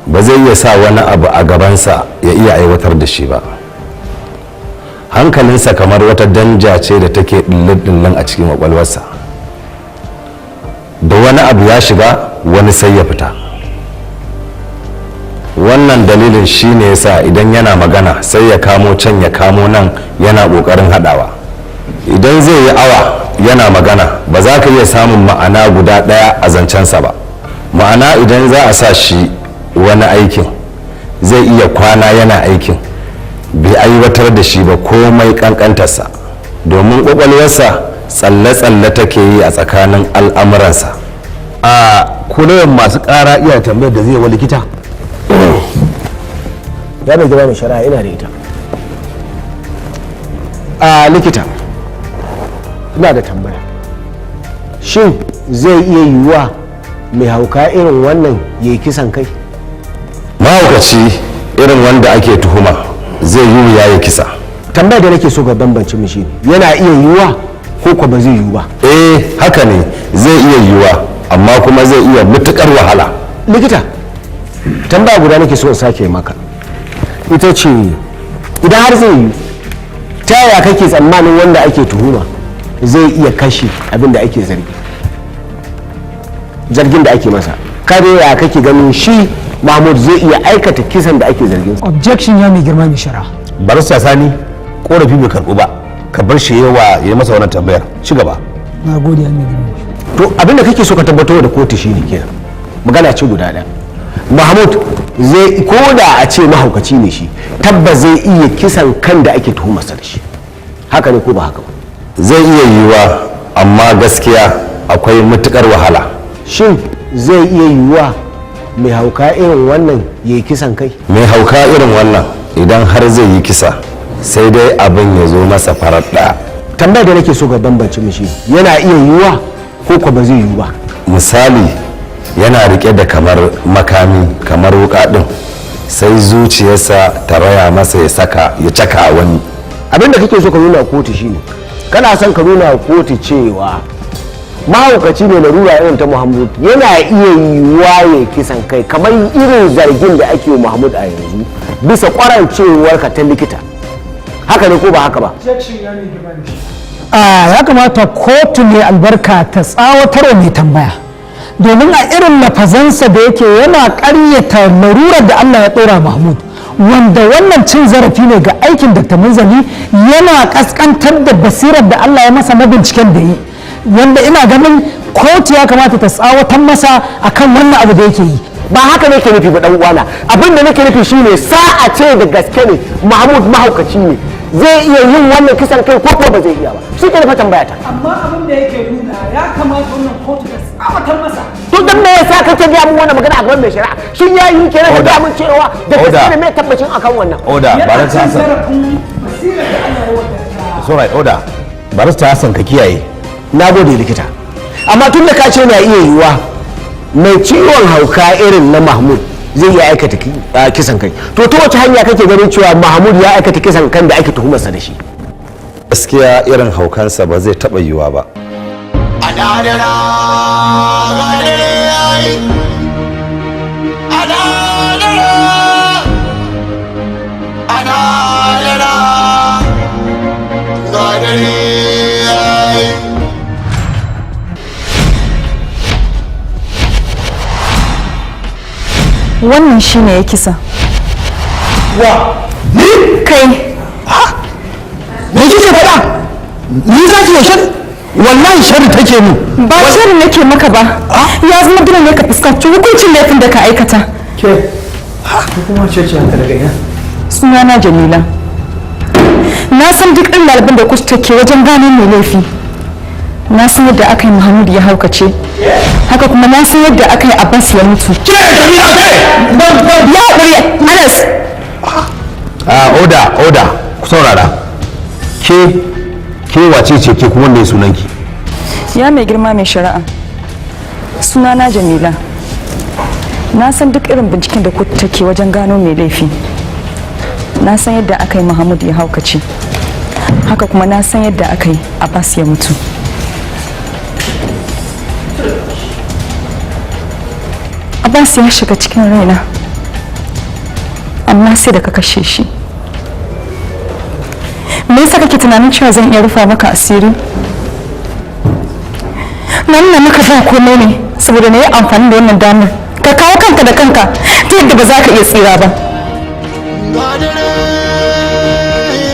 [SPEAKER 3] ba zai iya sa wani abu a gabansa ya iya aiwatar da shi ba. Hankalinsa kamar wata danja ce da take dillin a cikin kwakwalwarsa, da wani abu ya shiga, wani sai ya fita. Wannan dalilin shine yasa idan yana magana sai ya kamo can, ya kamo nan, yana kokarin hadawa. Idan zai yi awa yana magana, ba za ka iya samun ma'ana guda ɗaya a zancensa ba. Ma'ana, idan za a sa shi wani aikin, zai iya kwana yana aikin bai aiwatar da shi ba, komai kankantarsa, domin kwakwalwarsa tsalle-tsalle take yi a tsakanin al'amuransa.
[SPEAKER 11] A kullum masu ƙara iya tambayar da zai wa likita?
[SPEAKER 10] Ya mai girma mai shari'a, ina da ita. A likita, ina da tambaya. Shin zai iya yiwuwa mai hauka irin wannan ya yi kisan kai?
[SPEAKER 3] Mahaukaci irin wanda ake tuhuma zai yi wuya ya kisa.
[SPEAKER 10] Tambaya da nake so ga bambance mu shine, yana iya yiwuwa ko ko ba zai yiwu ba?
[SPEAKER 3] Eh, haka ne, zai iya yiwuwa, amma kuma zai iya mutukar wahala.
[SPEAKER 10] Likita, tambaya guda nake so in sake maka, ita ce, idan har zai yiwu, ta yaya kake tsammanin wanda ake tuhuma zai iya kashe abin da ake zargi, zargin da ake masa? Kare ya kake ganin shi Mahmud zai iya aikata kisan da ake zargin sa?
[SPEAKER 1] Objection, ya mai girma mai shari'a.
[SPEAKER 11] Barista Sani, korafi bai karbu ba. Ka bar shi yawa ya masa wannan tambayar. Ci gaba.
[SPEAKER 1] Na gode, ya mai girma.
[SPEAKER 10] To, abin da kake so ka tabbatar da kotu shine kenan, magana ce guda ɗaya: Mahmud zai, ko da a ce mahaukaci ne shi, tabbas zai iya kisan kan da ake tuhumarsa da shi. Haka ne ko ba haka ba?
[SPEAKER 3] Zai iya yiwuwa, amma gaskiya akwai mutukar wahala.
[SPEAKER 10] Shin zai iya yiwuwa mai hauka irin wannan ya yi kisan kai?
[SPEAKER 3] Mai hauka irin wannan, idan har zai yi kisa, sai dai abin ya zo masa farar ɗaya.
[SPEAKER 10] Tambayar da nake so ga bambance mu shi, yana iya yiwuwa ko ko ba zai yiwu ba?
[SPEAKER 3] Misali, yana rike da kamar makami, kamar wuka din, sai zuciyarsa ta raya masa ya saka ya caka wani.
[SPEAKER 10] Abin da kake so ka nuna kotu shine, kana son ka nuna kotu cewa mahaukaci ne larura irin ta Muhammad yana iya yiwuwa ya kisan kai kamar irin zargin da ake wa Muhammad a yanzu, bisa kwarancewar ka ta likita. Haka ne ko ba haka ba?
[SPEAKER 1] A ya kamata kotu mai albarka ta tsawatarwa mai tambaya, domin a irin lafazansa da yake, yana ƙaryata larurar da Allah ya ɗora Mahmud, wanda wannan cin zarafi ne ga aikin Dr. Munzali, yana ƙasƙantar da basirar da Allah ya masa na binciken da yi, wanda ina ganin kotu ya kamata ta tsawatar masa akan wannan abu da yake yi.
[SPEAKER 10] Ba haka nake nufi ba, dan uwana. Abin da nake nufi shine, sa'a ce da gaske ne Mahmud mahaukaci ne, zai iya yin wannan kisan kai ko kuma ba zai iya ba? Shi ke nufa tambaya ta.
[SPEAKER 1] Amma abin da yake nuna, ya kamata wannan kotu ta tsawatar masa.
[SPEAKER 10] To, dan me yasa kake gaya mun wannan magana a gaban mai shari'a? Shin ya yi kenan ka gaya mun cewa da gaske ne? Me tabbacin akan wannan?
[SPEAKER 11] Order, Barista Hassan.
[SPEAKER 1] Basirar da Allah ya wadata.
[SPEAKER 11] It's alright, order. Barista Hassan, ka kiyaye.
[SPEAKER 10] Na gode, likita. Amma tun da ka ce na iya yiwuwa mai ciwon hauka irin na Mahmud zai iya aikata kisan kai, to ta wace hanya kake ganin cewa Mahmud ya aikata kisan kan da ake tuhumarsa da shi?
[SPEAKER 18] Gaskiya irin haukansa ba zai taɓa yiwuwa ba.
[SPEAKER 15] A dadara ga dare yayi, a dadara, a dadara ga dare yayi.
[SPEAKER 16] Wannan shine ya kisa.
[SPEAKER 2] Wa? Ni?
[SPEAKER 16] Kai.
[SPEAKER 2] Me kike faɗa? Ni za ki yaushe? Wallahi sharri take mu.
[SPEAKER 16] Ba sharri nake maka ba. Ya zama dole ne ka fuskanci hukuncin laifin da ka aikata.
[SPEAKER 4] Ke kuma ce ce haka, daga ina?
[SPEAKER 16] Sunana Jamila. Na san duk ɗin ɗaliban da kusa take wajen gano mai laifi. Na san yadda aka yi Muhammadu ya haukace, haka kuma na san yadda aka yi Abbas ya mutu. Ya haƙuri, Anas.
[SPEAKER 11] A, order, order, ku saurara. Ke wace ce ke kuma me sunanki?
[SPEAKER 16] Ya mai girma mai shari'a, sunana Jamila. Na san duk irin binciken da kotu take wajen gano mai laifi. Na san yadda aka yi Muhammadu ya haukace, haka kuma na san yadda aka yi Abbas ya mutu. Abbas ya shiga cikin raina, amma sai da ka kashe shi. Me yasa kake tunanin cewa zan iya rufa maka asiri? Na nuna maka ba komai ne saboda na yi amfani da wannan damar ka kawo kanka da kanka ta yadda ba za ka iya tsira ba.
[SPEAKER 15] Ga dare yayi,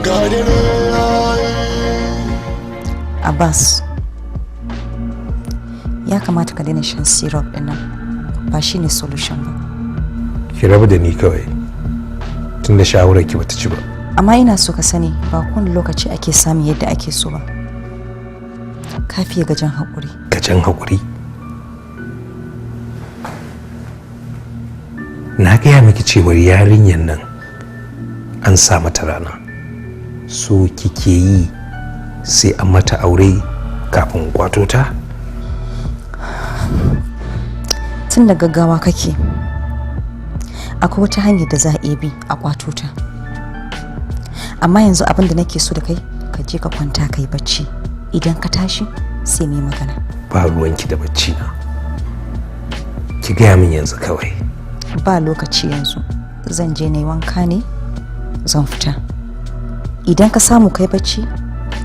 [SPEAKER 15] ga dare yayi.
[SPEAKER 16] Abbas, ya kamata ka daina shan syrup din nan, ba shine solution ba.
[SPEAKER 3] Ki rabu da ni kawai, tunda shawarar ki bata ci ba.
[SPEAKER 16] Amma ina so ka sani, ba kowane lokaci ake samun yadda ake so ba. Ka fiye gajen haƙuri.
[SPEAKER 3] Gajen haƙuri? Na gaya miki cewar yarinyar nan an sa mata rana. So kike yi sai an mata aure kafin kwato ta?
[SPEAKER 16] Tun da gaggawa kake, akwai wata hanyar da za a iya bi a kwato ta. Amma yanzu abin da nake so da kai, ka je ka kwanta ka yi bacci. Idan ka tashi sai mu yi magana.
[SPEAKER 3] Ba ruwanki da bacci na. Ki gaya min yanzu kawai.
[SPEAKER 16] Ba lokaci yanzu. Zan je na yi wanka ne, zan fita. Idan ka samu kai bacci,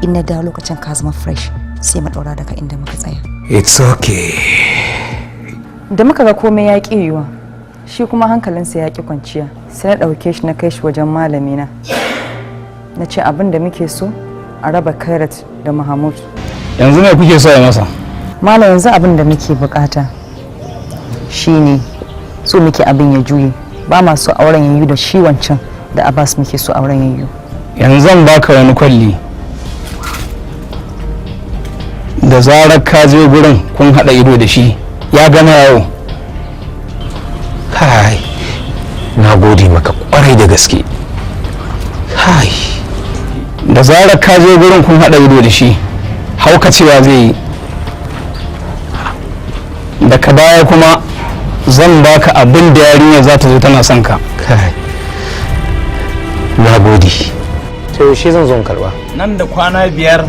[SPEAKER 16] in na dawo lokacin ka zama fresh, sai mu ɗaura daga inda muka tsaya.
[SPEAKER 3] It's okay.
[SPEAKER 16] Da muka ga komai ya ƙi yiwuwa, shi kuma hankalinsa ya ƙi kwanciya, sai na ɗauke shi na kai shi wajen malamina. Na ce abin da muke so, a raba Kairat da Mahmud.
[SPEAKER 4] Yanzu me kuke so ya masa?
[SPEAKER 16] Malam, yanzu abin da muke bukata shine, so muke abin ya juye. Ba ma so auren ya yi da shi wancan da Abbas, muke so auren ya yi.
[SPEAKER 4] Yanzu zan baka wani kwalli. Da zarar ka je gurin kun haɗa ido da shi, ya gama yawo.
[SPEAKER 3] Kai, na gode maka kwarai da gaske. Kai.
[SPEAKER 4] Da zarar ka je gurin kun haɗa ido da shi, haukacewa zai yi. Daga baya kuma zan baka abin da yarinya za ta zo tana son ka.
[SPEAKER 3] Kai, na gode. To, yaushe zan zo in karba?
[SPEAKER 4] Nan da kwana 5.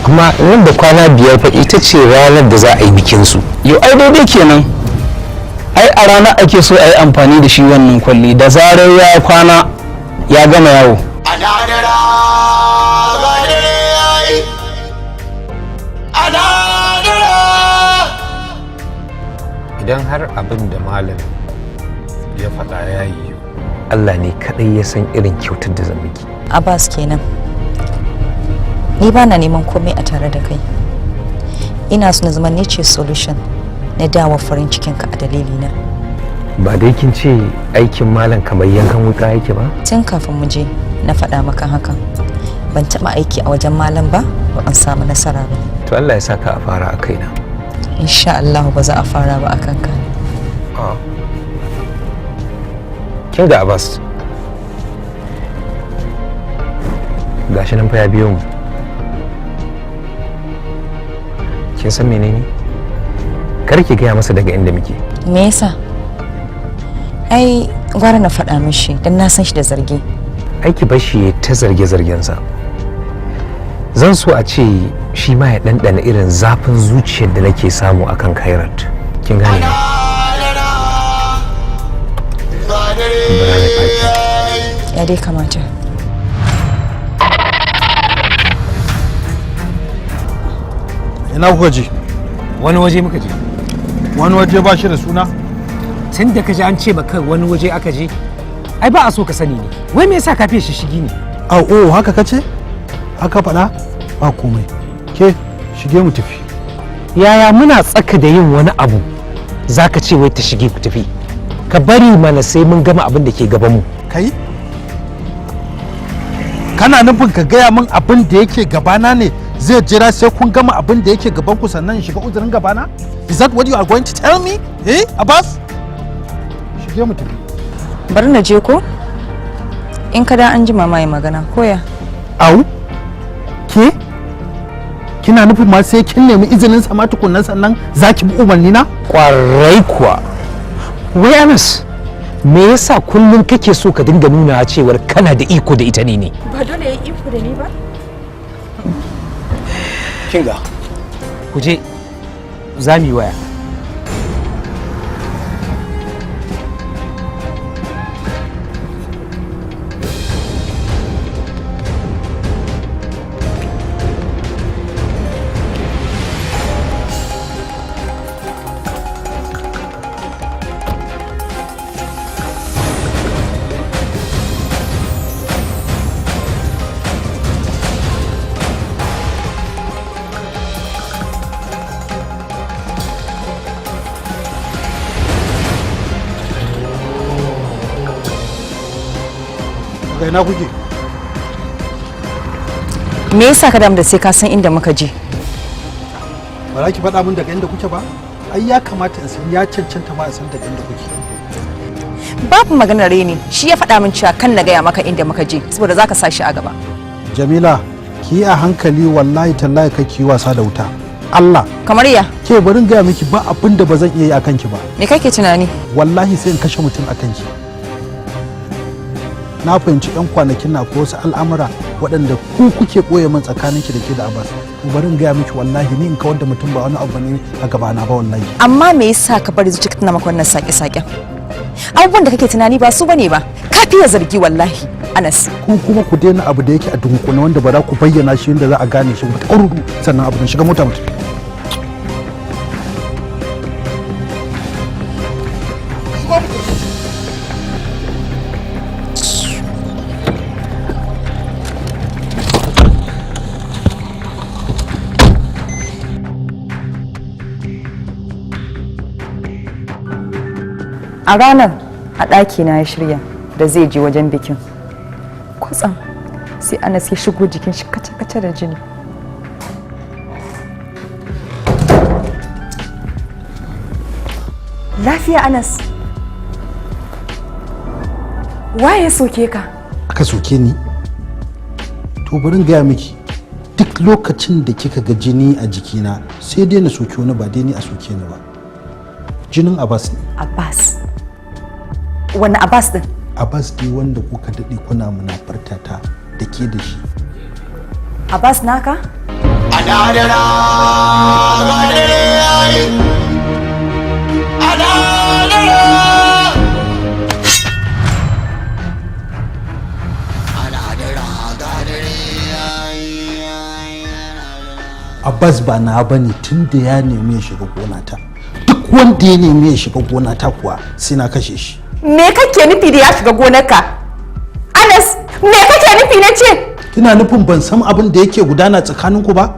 [SPEAKER 3] Amma nan da kwana 5 fa ita ce ranar da za a yi bikin su.
[SPEAKER 4] Yau ai daidai kenan. Ai a rana ake so a yi amfani da shi wannan kwalli. Da zarar ya kwana, ya gama yawo.
[SPEAKER 15] A dadara ga dare yayi, a dadara.
[SPEAKER 6] Idan har abin da malam ya faɗa ya yiwu,
[SPEAKER 3] Allah ne kaɗai ya san irin kyautar da zan miki.
[SPEAKER 16] Abbas kenan. Ni ba na neman komai a tare da kai. Ina so na zama ni ce solution na dawo farin cikinka a dalilina.
[SPEAKER 3] Ba dai kin ce aikin malam kamar yankan wuka yake ba?
[SPEAKER 16] Tun kafin mu je na faɗa maka hakan. Ban taɓa aiki a wajen malam ba, ba an samu nasara ba.
[SPEAKER 3] To Allah ya saka a fara a kaina.
[SPEAKER 16] Insha Allah ba za a fara ba a kanka.
[SPEAKER 3] Kin ga Abbas, gashi nan fa ya biyo mu. Kin san menene? Kar ki gaya masa daga inda muke.
[SPEAKER 16] Me yasa? Ai gwara na faɗa mishi don na san shi da zargi.
[SPEAKER 3] Aiki bashi ta zarge-zargensa. Zan so a ce shi ma ya ɗanɗana irin zafin zuciyar da nake samu akan Kairat. Kin gane ne?
[SPEAKER 16] Ya dai kamata.
[SPEAKER 17] Ina kuka je?
[SPEAKER 6] Wani waje muka je.
[SPEAKER 17] Wani waje ba shi da suna?
[SPEAKER 6] Tun da ka ji an ce maka wani waje aka je, ai ba a so ka sani ne. Wai me yasa ka fiye shishigi ne?
[SPEAKER 17] Au, oh, haka kace? Haka faɗa? Ba komai. Ke, shige mu tafi.
[SPEAKER 6] Yaya muna tsaka da yin wani abu zaka ce wai ta shige ku tafi? Ka bari mana sai mun gama abin da ke gabanmu.
[SPEAKER 17] Kai? Kana nufin ka gaya min abin da yake gabana ne zai jira sai kun gama abin da yake gaban ku sannan in shiga uzurin gabana? Is that what you are going to tell me? Eh, Abbas? Shige mu tafi.
[SPEAKER 16] Bari na je ko? In ka da an jima ma yi magana, koya?
[SPEAKER 17] Au? Ke? Kina nufin ma sai kin nemi izinin sama tukunnan sannan za ki bi umarni na?
[SPEAKER 6] Kwarai kuwa. Wai Anas, me yasa kullum kake so ka dinga nuna cewar kana da iko da ita ne ne?
[SPEAKER 7] Ba dole ya iko da ni ba?
[SPEAKER 6] Kinga, ku je za mu yi waya.
[SPEAKER 17] Daga ina kuke?
[SPEAKER 16] Me yasa ka damu da sai ka san inda muka je?
[SPEAKER 17] Ba za ki faɗa min daga inda kuke ba? Ai ya kamata in san, ya cancanta ma in san daga inda kuke.
[SPEAKER 16] Babu maganar reni, shi ya faɗa min cewa kan na gaya maka inda muka je saboda zaka sa shi a gaba.
[SPEAKER 17] Jamila, ki yi a hankali, wallahi tallahi kai ki yi wasa da wuta. Allah.
[SPEAKER 16] Kamar ya?
[SPEAKER 17] Ke, bari in gaya miki, ba abin da ba zan iya yi akan ki ba.
[SPEAKER 16] Me kake tunani?
[SPEAKER 17] Wallahi sai in kashe mutum akan ki. Na fahimci 'yan kwanakin na ko wasu al'amura waɗanda ku kuke ɓoye min tsakaninki da ke da Abbas. To bari in gaya miki, wallahi ni in kawar da mutum ba wani abu ne a gabana ba wallahi.
[SPEAKER 16] Amma me yasa ka bari zuciyarka tana maka wannan sake-saken? Abubuwan da kake tunani ba su bane ba. Ka fiye zargi wallahi, Anas.
[SPEAKER 17] Ku kuma ku daina abu da yake a dunkule wanda ba za ku bayyana shi yadda za a gane shi ba ta ƙurudu sannan abu shiga mota mutum.
[SPEAKER 16] A ranar a ɗaki na ya shirya da zai je wajen bikin. Kwatsam sai Anas ya shigo jikin shi kaca-kaca da jini. Lafiya Anas? Waye ya soke ka?
[SPEAKER 17] Aka soke ni? To bari in gaya miki, duk lokacin da kika ga jini a jikina sai dai na soke wani, ba dai ni a soke ni ba. Jinin Abbas ne.
[SPEAKER 16] Abbas? Wani Abbas din?
[SPEAKER 17] Abbas dai wanda kuka daɗe kuna munafarta ta da ke da shi.
[SPEAKER 16] Abbas naka?
[SPEAKER 15] Adadara, gadare yayi. Adadara. Adadara, gadare yayi.
[SPEAKER 17] Abbas ba na bane tun da ya nemi ya shiga gonata. Duk wanda ya nemi ya shiga gonata kuwa sai na kashe shi.
[SPEAKER 16] Me kake nufi da ya shiga gonarka? Anas, me kake nufi na ce?
[SPEAKER 17] Kina nufin ban san abin da yake gudana tsakaninku ba?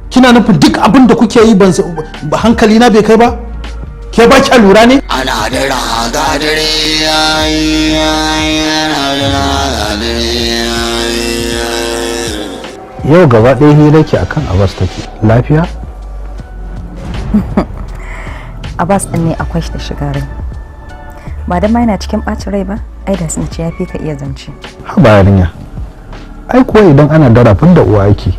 [SPEAKER 17] Kina nufin duk abin da kuke yi ban hankali na bai kai ba? Ke ba kya lura ne?
[SPEAKER 15] Ana dira ga dare yayi, ana dira ga dare yayi.
[SPEAKER 17] Yau gaba ɗaya hira ke akan Abbas take. Lafiya?
[SPEAKER 16] Abbas ɗin ne akwai shi da shiga rai. Ba da ma yana cikin ɓacin rai ba, ai da sun ce ya fi ka iya zance.
[SPEAKER 17] Haba yarinya. Ai kuwa idan ana darafin da uwa ake.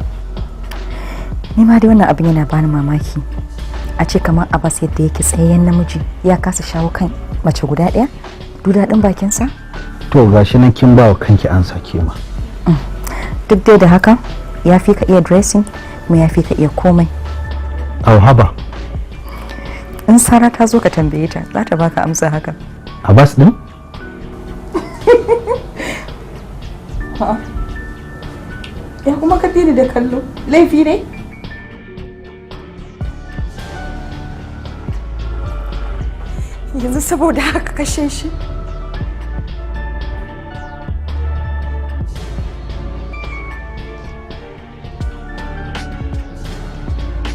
[SPEAKER 16] Ni ma dai wannan abin yana bani mamaki. A ce kamar Abbas yadda yake tsayayyen namiji ya kasa shawo kan mace guda ɗaya? Duk daɗin bakinsa?
[SPEAKER 17] To gashi nan kin ba wa kanki an sake ma.
[SPEAKER 16] Duk dai da haka ya fi ka iya dressing kuma ya fi ka iya komai.
[SPEAKER 17] Au haba.
[SPEAKER 16] In Sara ta zo ka tambaye ta za ta baka amsa haka.
[SPEAKER 17] Abbas din?
[SPEAKER 7] Ya kuma ka ni da kallo, laifi ne? Yanzu saboda haka kashe shi.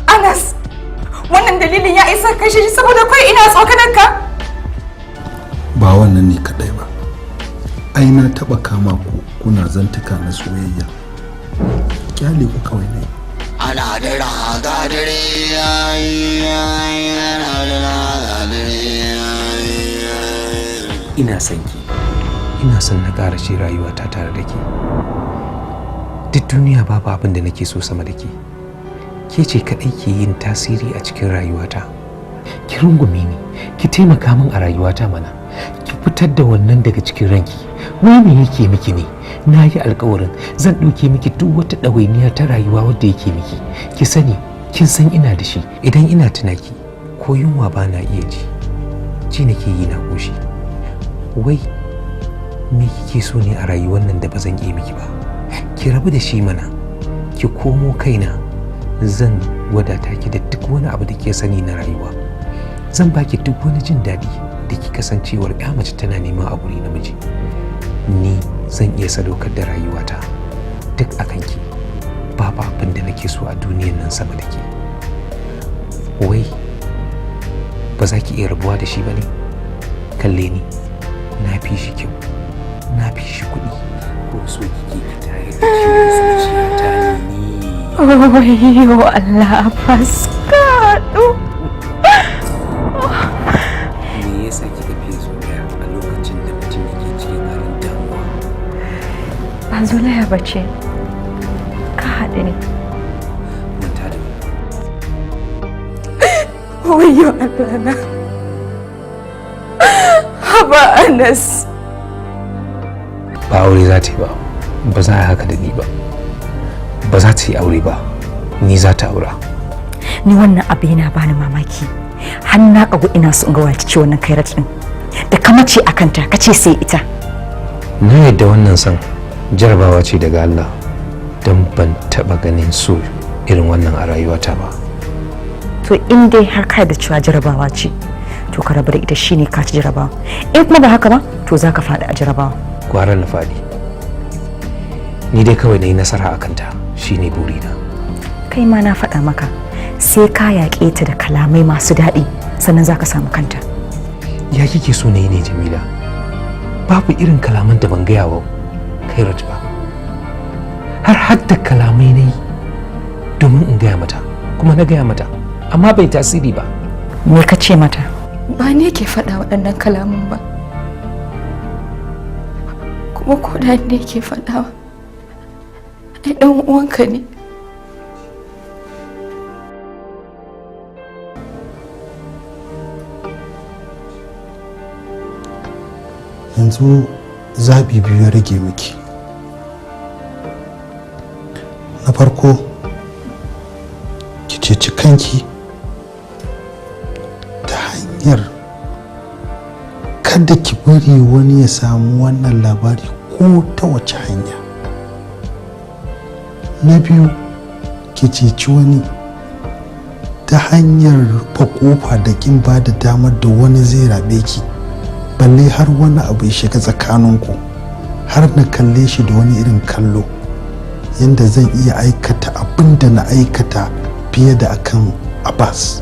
[SPEAKER 7] Anas, wannan dalilin ya isa kashe shi saboda kai ina tsokanar ka?
[SPEAKER 17] Ba wannan ne kadai ba. Ai na taba kama ku kuna zantuka na soyayya. Kyale ku kawai ne.
[SPEAKER 15] Ana dira ga dare yayi, ana dira ga dare yayi.
[SPEAKER 6] Ina son ki, ina son na ƙara shi rayuwata tare da ke. Duk duniya babu abin da nake so sama da ke. Ke ce kaɗai ke yin tasiri a cikin rayuwata. Ki rungume ni, ki taimaka min a rayuwata mana. Ki fitar da wannan daga cikin ranki. Wai me yake miki ne? Na yi alkawarin zan ɗauke miki duk wata ɗawainiya ta rayuwa wadda yake miki. Ki sani, kin san ina da shi. Idan ina tunaki, ko yunwa ba na iya ji. Ji nake yi na ƙoshi. Wai me kike so ne a rayuwar nan da ba zan iya miki ba? Ki rabu da shi mana, ki komo kaina. Zan wadata ki da duk wani abu da ke sani na rayuwa. Zan baki duk wani jin daɗi da ki kasancewar ya mace tana nema a guri namiji. Ni zan iya sadaukar da rayuwata duk a kanki. Babu abin da nake so a duniyan nan sama da ke. Wai ba za ki iya rabuwa da shi ba ne? Kalle ni, na fi shi kyau, na fi shi kuɗi. Ko so kike ki tayar da ciwon zuciyata ne?
[SPEAKER 16] Wayyo Allah, Abbas kaɗu.
[SPEAKER 6] Me yasa kika fiye zolaya a lokacin da mutum yake cikin halin damuwa?
[SPEAKER 16] Ba zolaya ba ce, ka haɗu ne.
[SPEAKER 6] Manta da
[SPEAKER 16] Wayyo Allah na. Haba Anas.
[SPEAKER 6] Ba aure za ta yi ba, ba za a yi haka da ni ba. Ba za ta yi aure ba, ni za ta aura.
[SPEAKER 16] Ni wannan abu yana bani mamaki. Har na kagu ina so in ga wace ce wannan Kairat din. Da ka mace a kanta ka ce sai ita.
[SPEAKER 6] Na yadda wannan son jarabawa ce daga Allah, don ban taɓa ganin so irin wannan a rayuwata ba.
[SPEAKER 16] To in dai har ka da cewa jarabawa ce, to ka rabu da ita shine ka ci jarabawa. In kuma ba haka ba, to za ka faɗi a jarabawa.
[SPEAKER 6] Gwara na faɗi. Ni dai kawai na yi nasara a kanta shine burina.
[SPEAKER 16] Kai ma na faɗa maka, sai ka yaƙe ta da kalamai masu daɗi sannan za ka samu kanta.
[SPEAKER 6] Ya kike so na yi ne Jamila? Babu irin kalaman da ban gaya wa Kairat ba. Har hadda kalamai na yi domin in gaya mata, kuma na gaya mata, amma bai tasiri ba.
[SPEAKER 16] Me ka ce mata?
[SPEAKER 7] Ba ne ke faɗa waɗannan kalaman ba. Kuma ko da ne ke faɗawa, ai ɗan uwanka ne.
[SPEAKER 17] Yanzu zaɓi biyu ya rage miki. Na farko, ki ceci kanki ta hanyar kada ki bari wani ya samu wannan labari ko ta wace hanya. Na biyu, ki ceci wani ta hanyar rufe kofa da kin ba da damar da wani zai rabe ki, balle har wani abu ya shiga tsakaninku har na kalle shi da wani irin kallo. Yadda zan iya aikata abin da na aikata fiye da akan Abbas.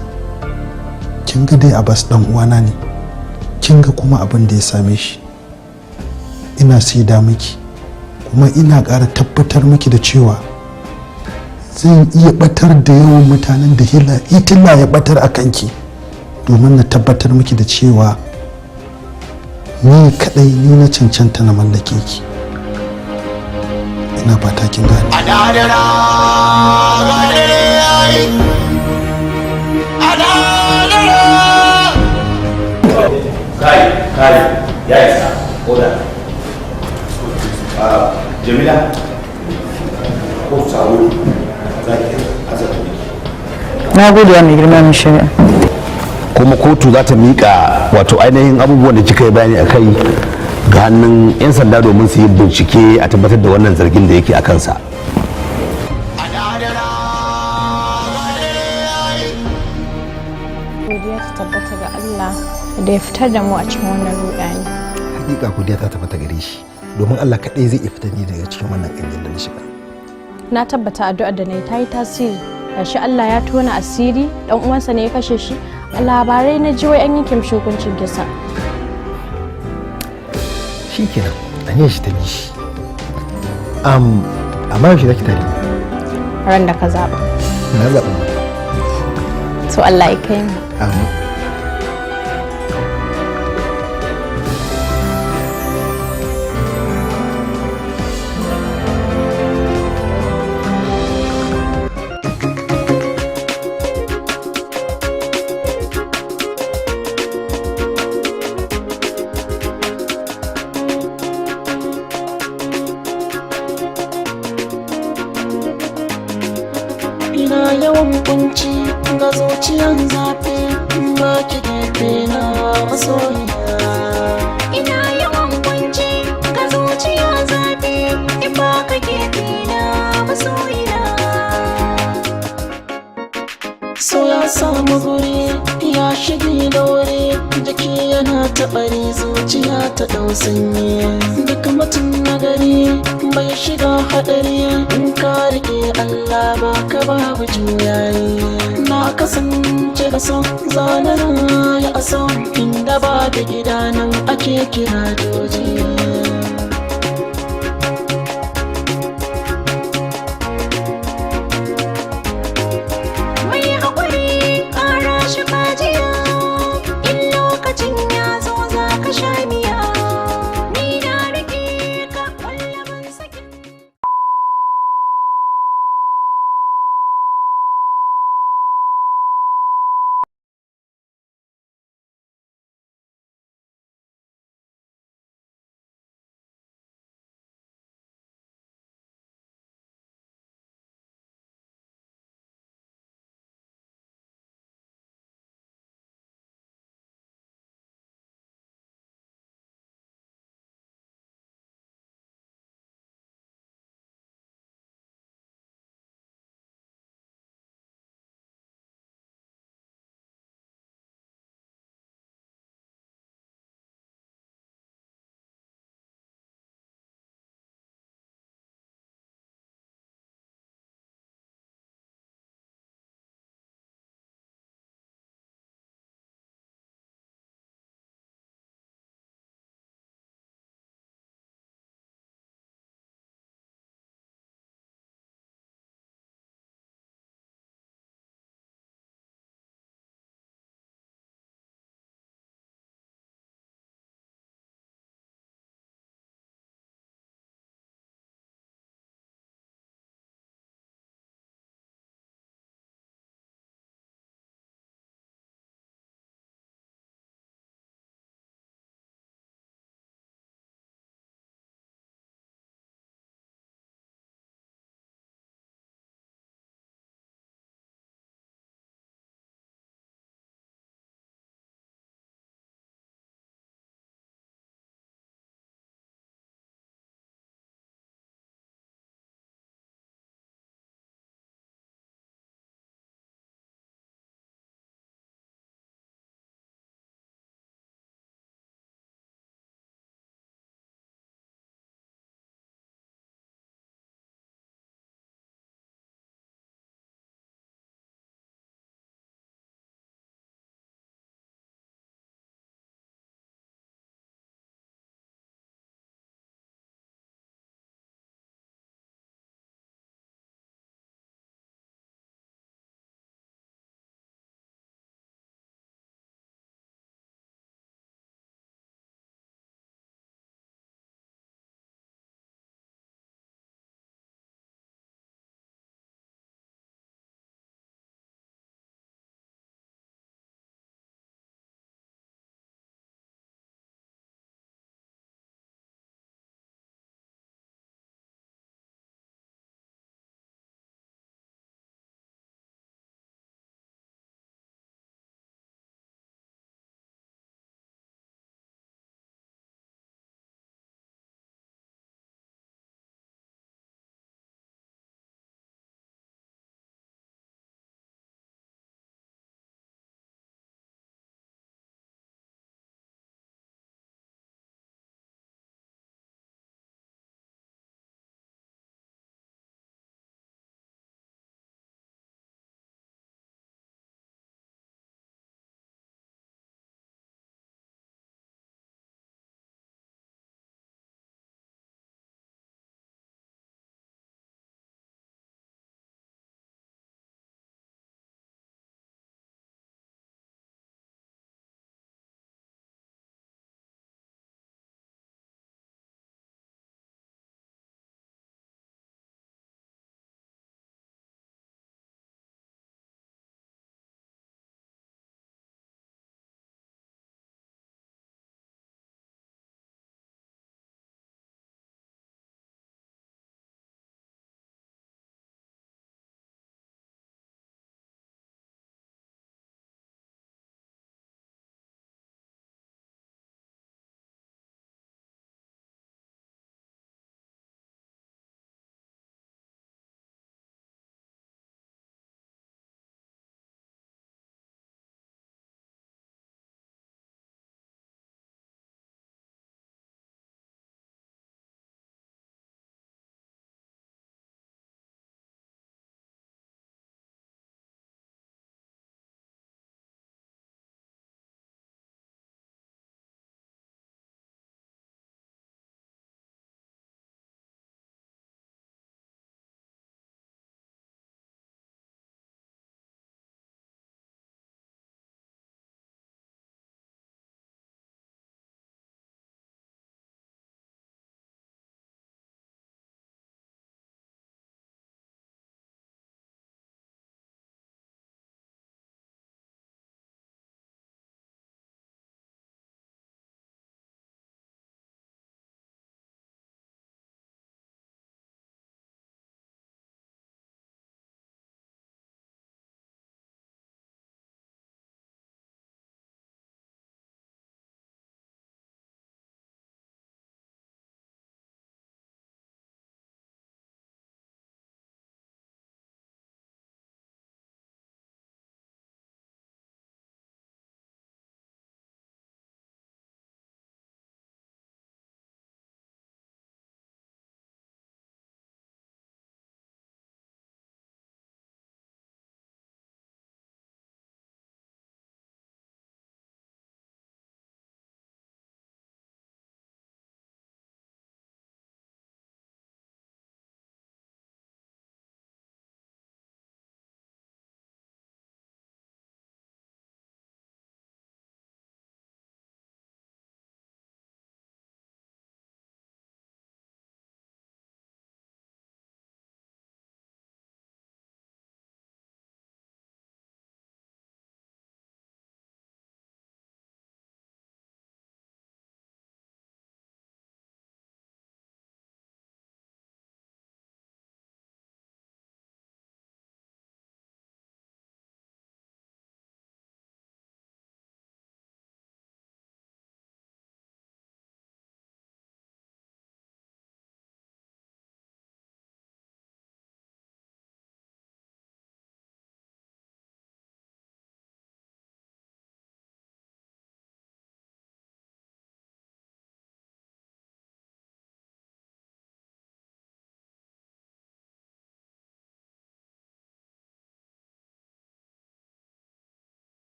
[SPEAKER 17] Kin ga dai Abbas dan uwana ne, kin ga kuma abin da ya same shi. Ina saida miki kuma ina ƙara tabbatar miki da cewa zan iya batar da yawan mutanen da Hitler ya batar a kanki, domin na tabbatar miki da cewa ni kadai ni na cancanta na mallake ki. Ina fata kin gane.
[SPEAKER 15] A dadara ga dare yayi, a dadara.
[SPEAKER 11] Kai, kai, ya isa. Oda. Jamila, ko sabo za ki azabta miki.
[SPEAKER 14] Na gode wa mai girma mai shari'a.
[SPEAKER 11] Kuma kotu za ta miƙa wato ainihin abubuwan da kika yi bayani a kai ga hannun 'yan sanda domin su yi bincike a tabbatar da wannan zargin da yake a kansa.
[SPEAKER 7] Godiya ta tabbata ga Allah da ya fitar da mu a cikin wannan rudani.
[SPEAKER 2] Hakika godiya ta tabbata gare shi, domin Allah kaɗai zai iya fitar ni daga cikin wannan ƙangin da na shiga.
[SPEAKER 7] Na tabbata addu'ar da na yi ta yi tasiri. Gashi Allah ya tona asiri, dan uwansa ne ya kashe shi. A labarai na ji wai an yanke mishi hukuncin kisa.
[SPEAKER 2] Shikenan, aniyar shi ta bi shi. Amma yaushe zaki tare?
[SPEAKER 7] Ran da ka zaba.
[SPEAKER 2] Na zaɓa.
[SPEAKER 7] To, Allah ya kai mu.
[SPEAKER 2] Amin.
[SPEAKER 15] Ina yawan kunci, ga zuciyan zafi, ba ki gefe na, masoyiya.
[SPEAKER 19] Ina yawan kunci, ga zuciya zafi, in ba ka gefe na, masoyiya.
[SPEAKER 15] So ya samu guri ya shige da wuri, jiki yana taɓari, zuciya ta ɗau sanyi. Duk mutum na gari bai shiga haɗari in ka rike Allah, ba ka babu juyayi. Na kasance da so zanen ya aso, inda ba da gida nan ake kira joji.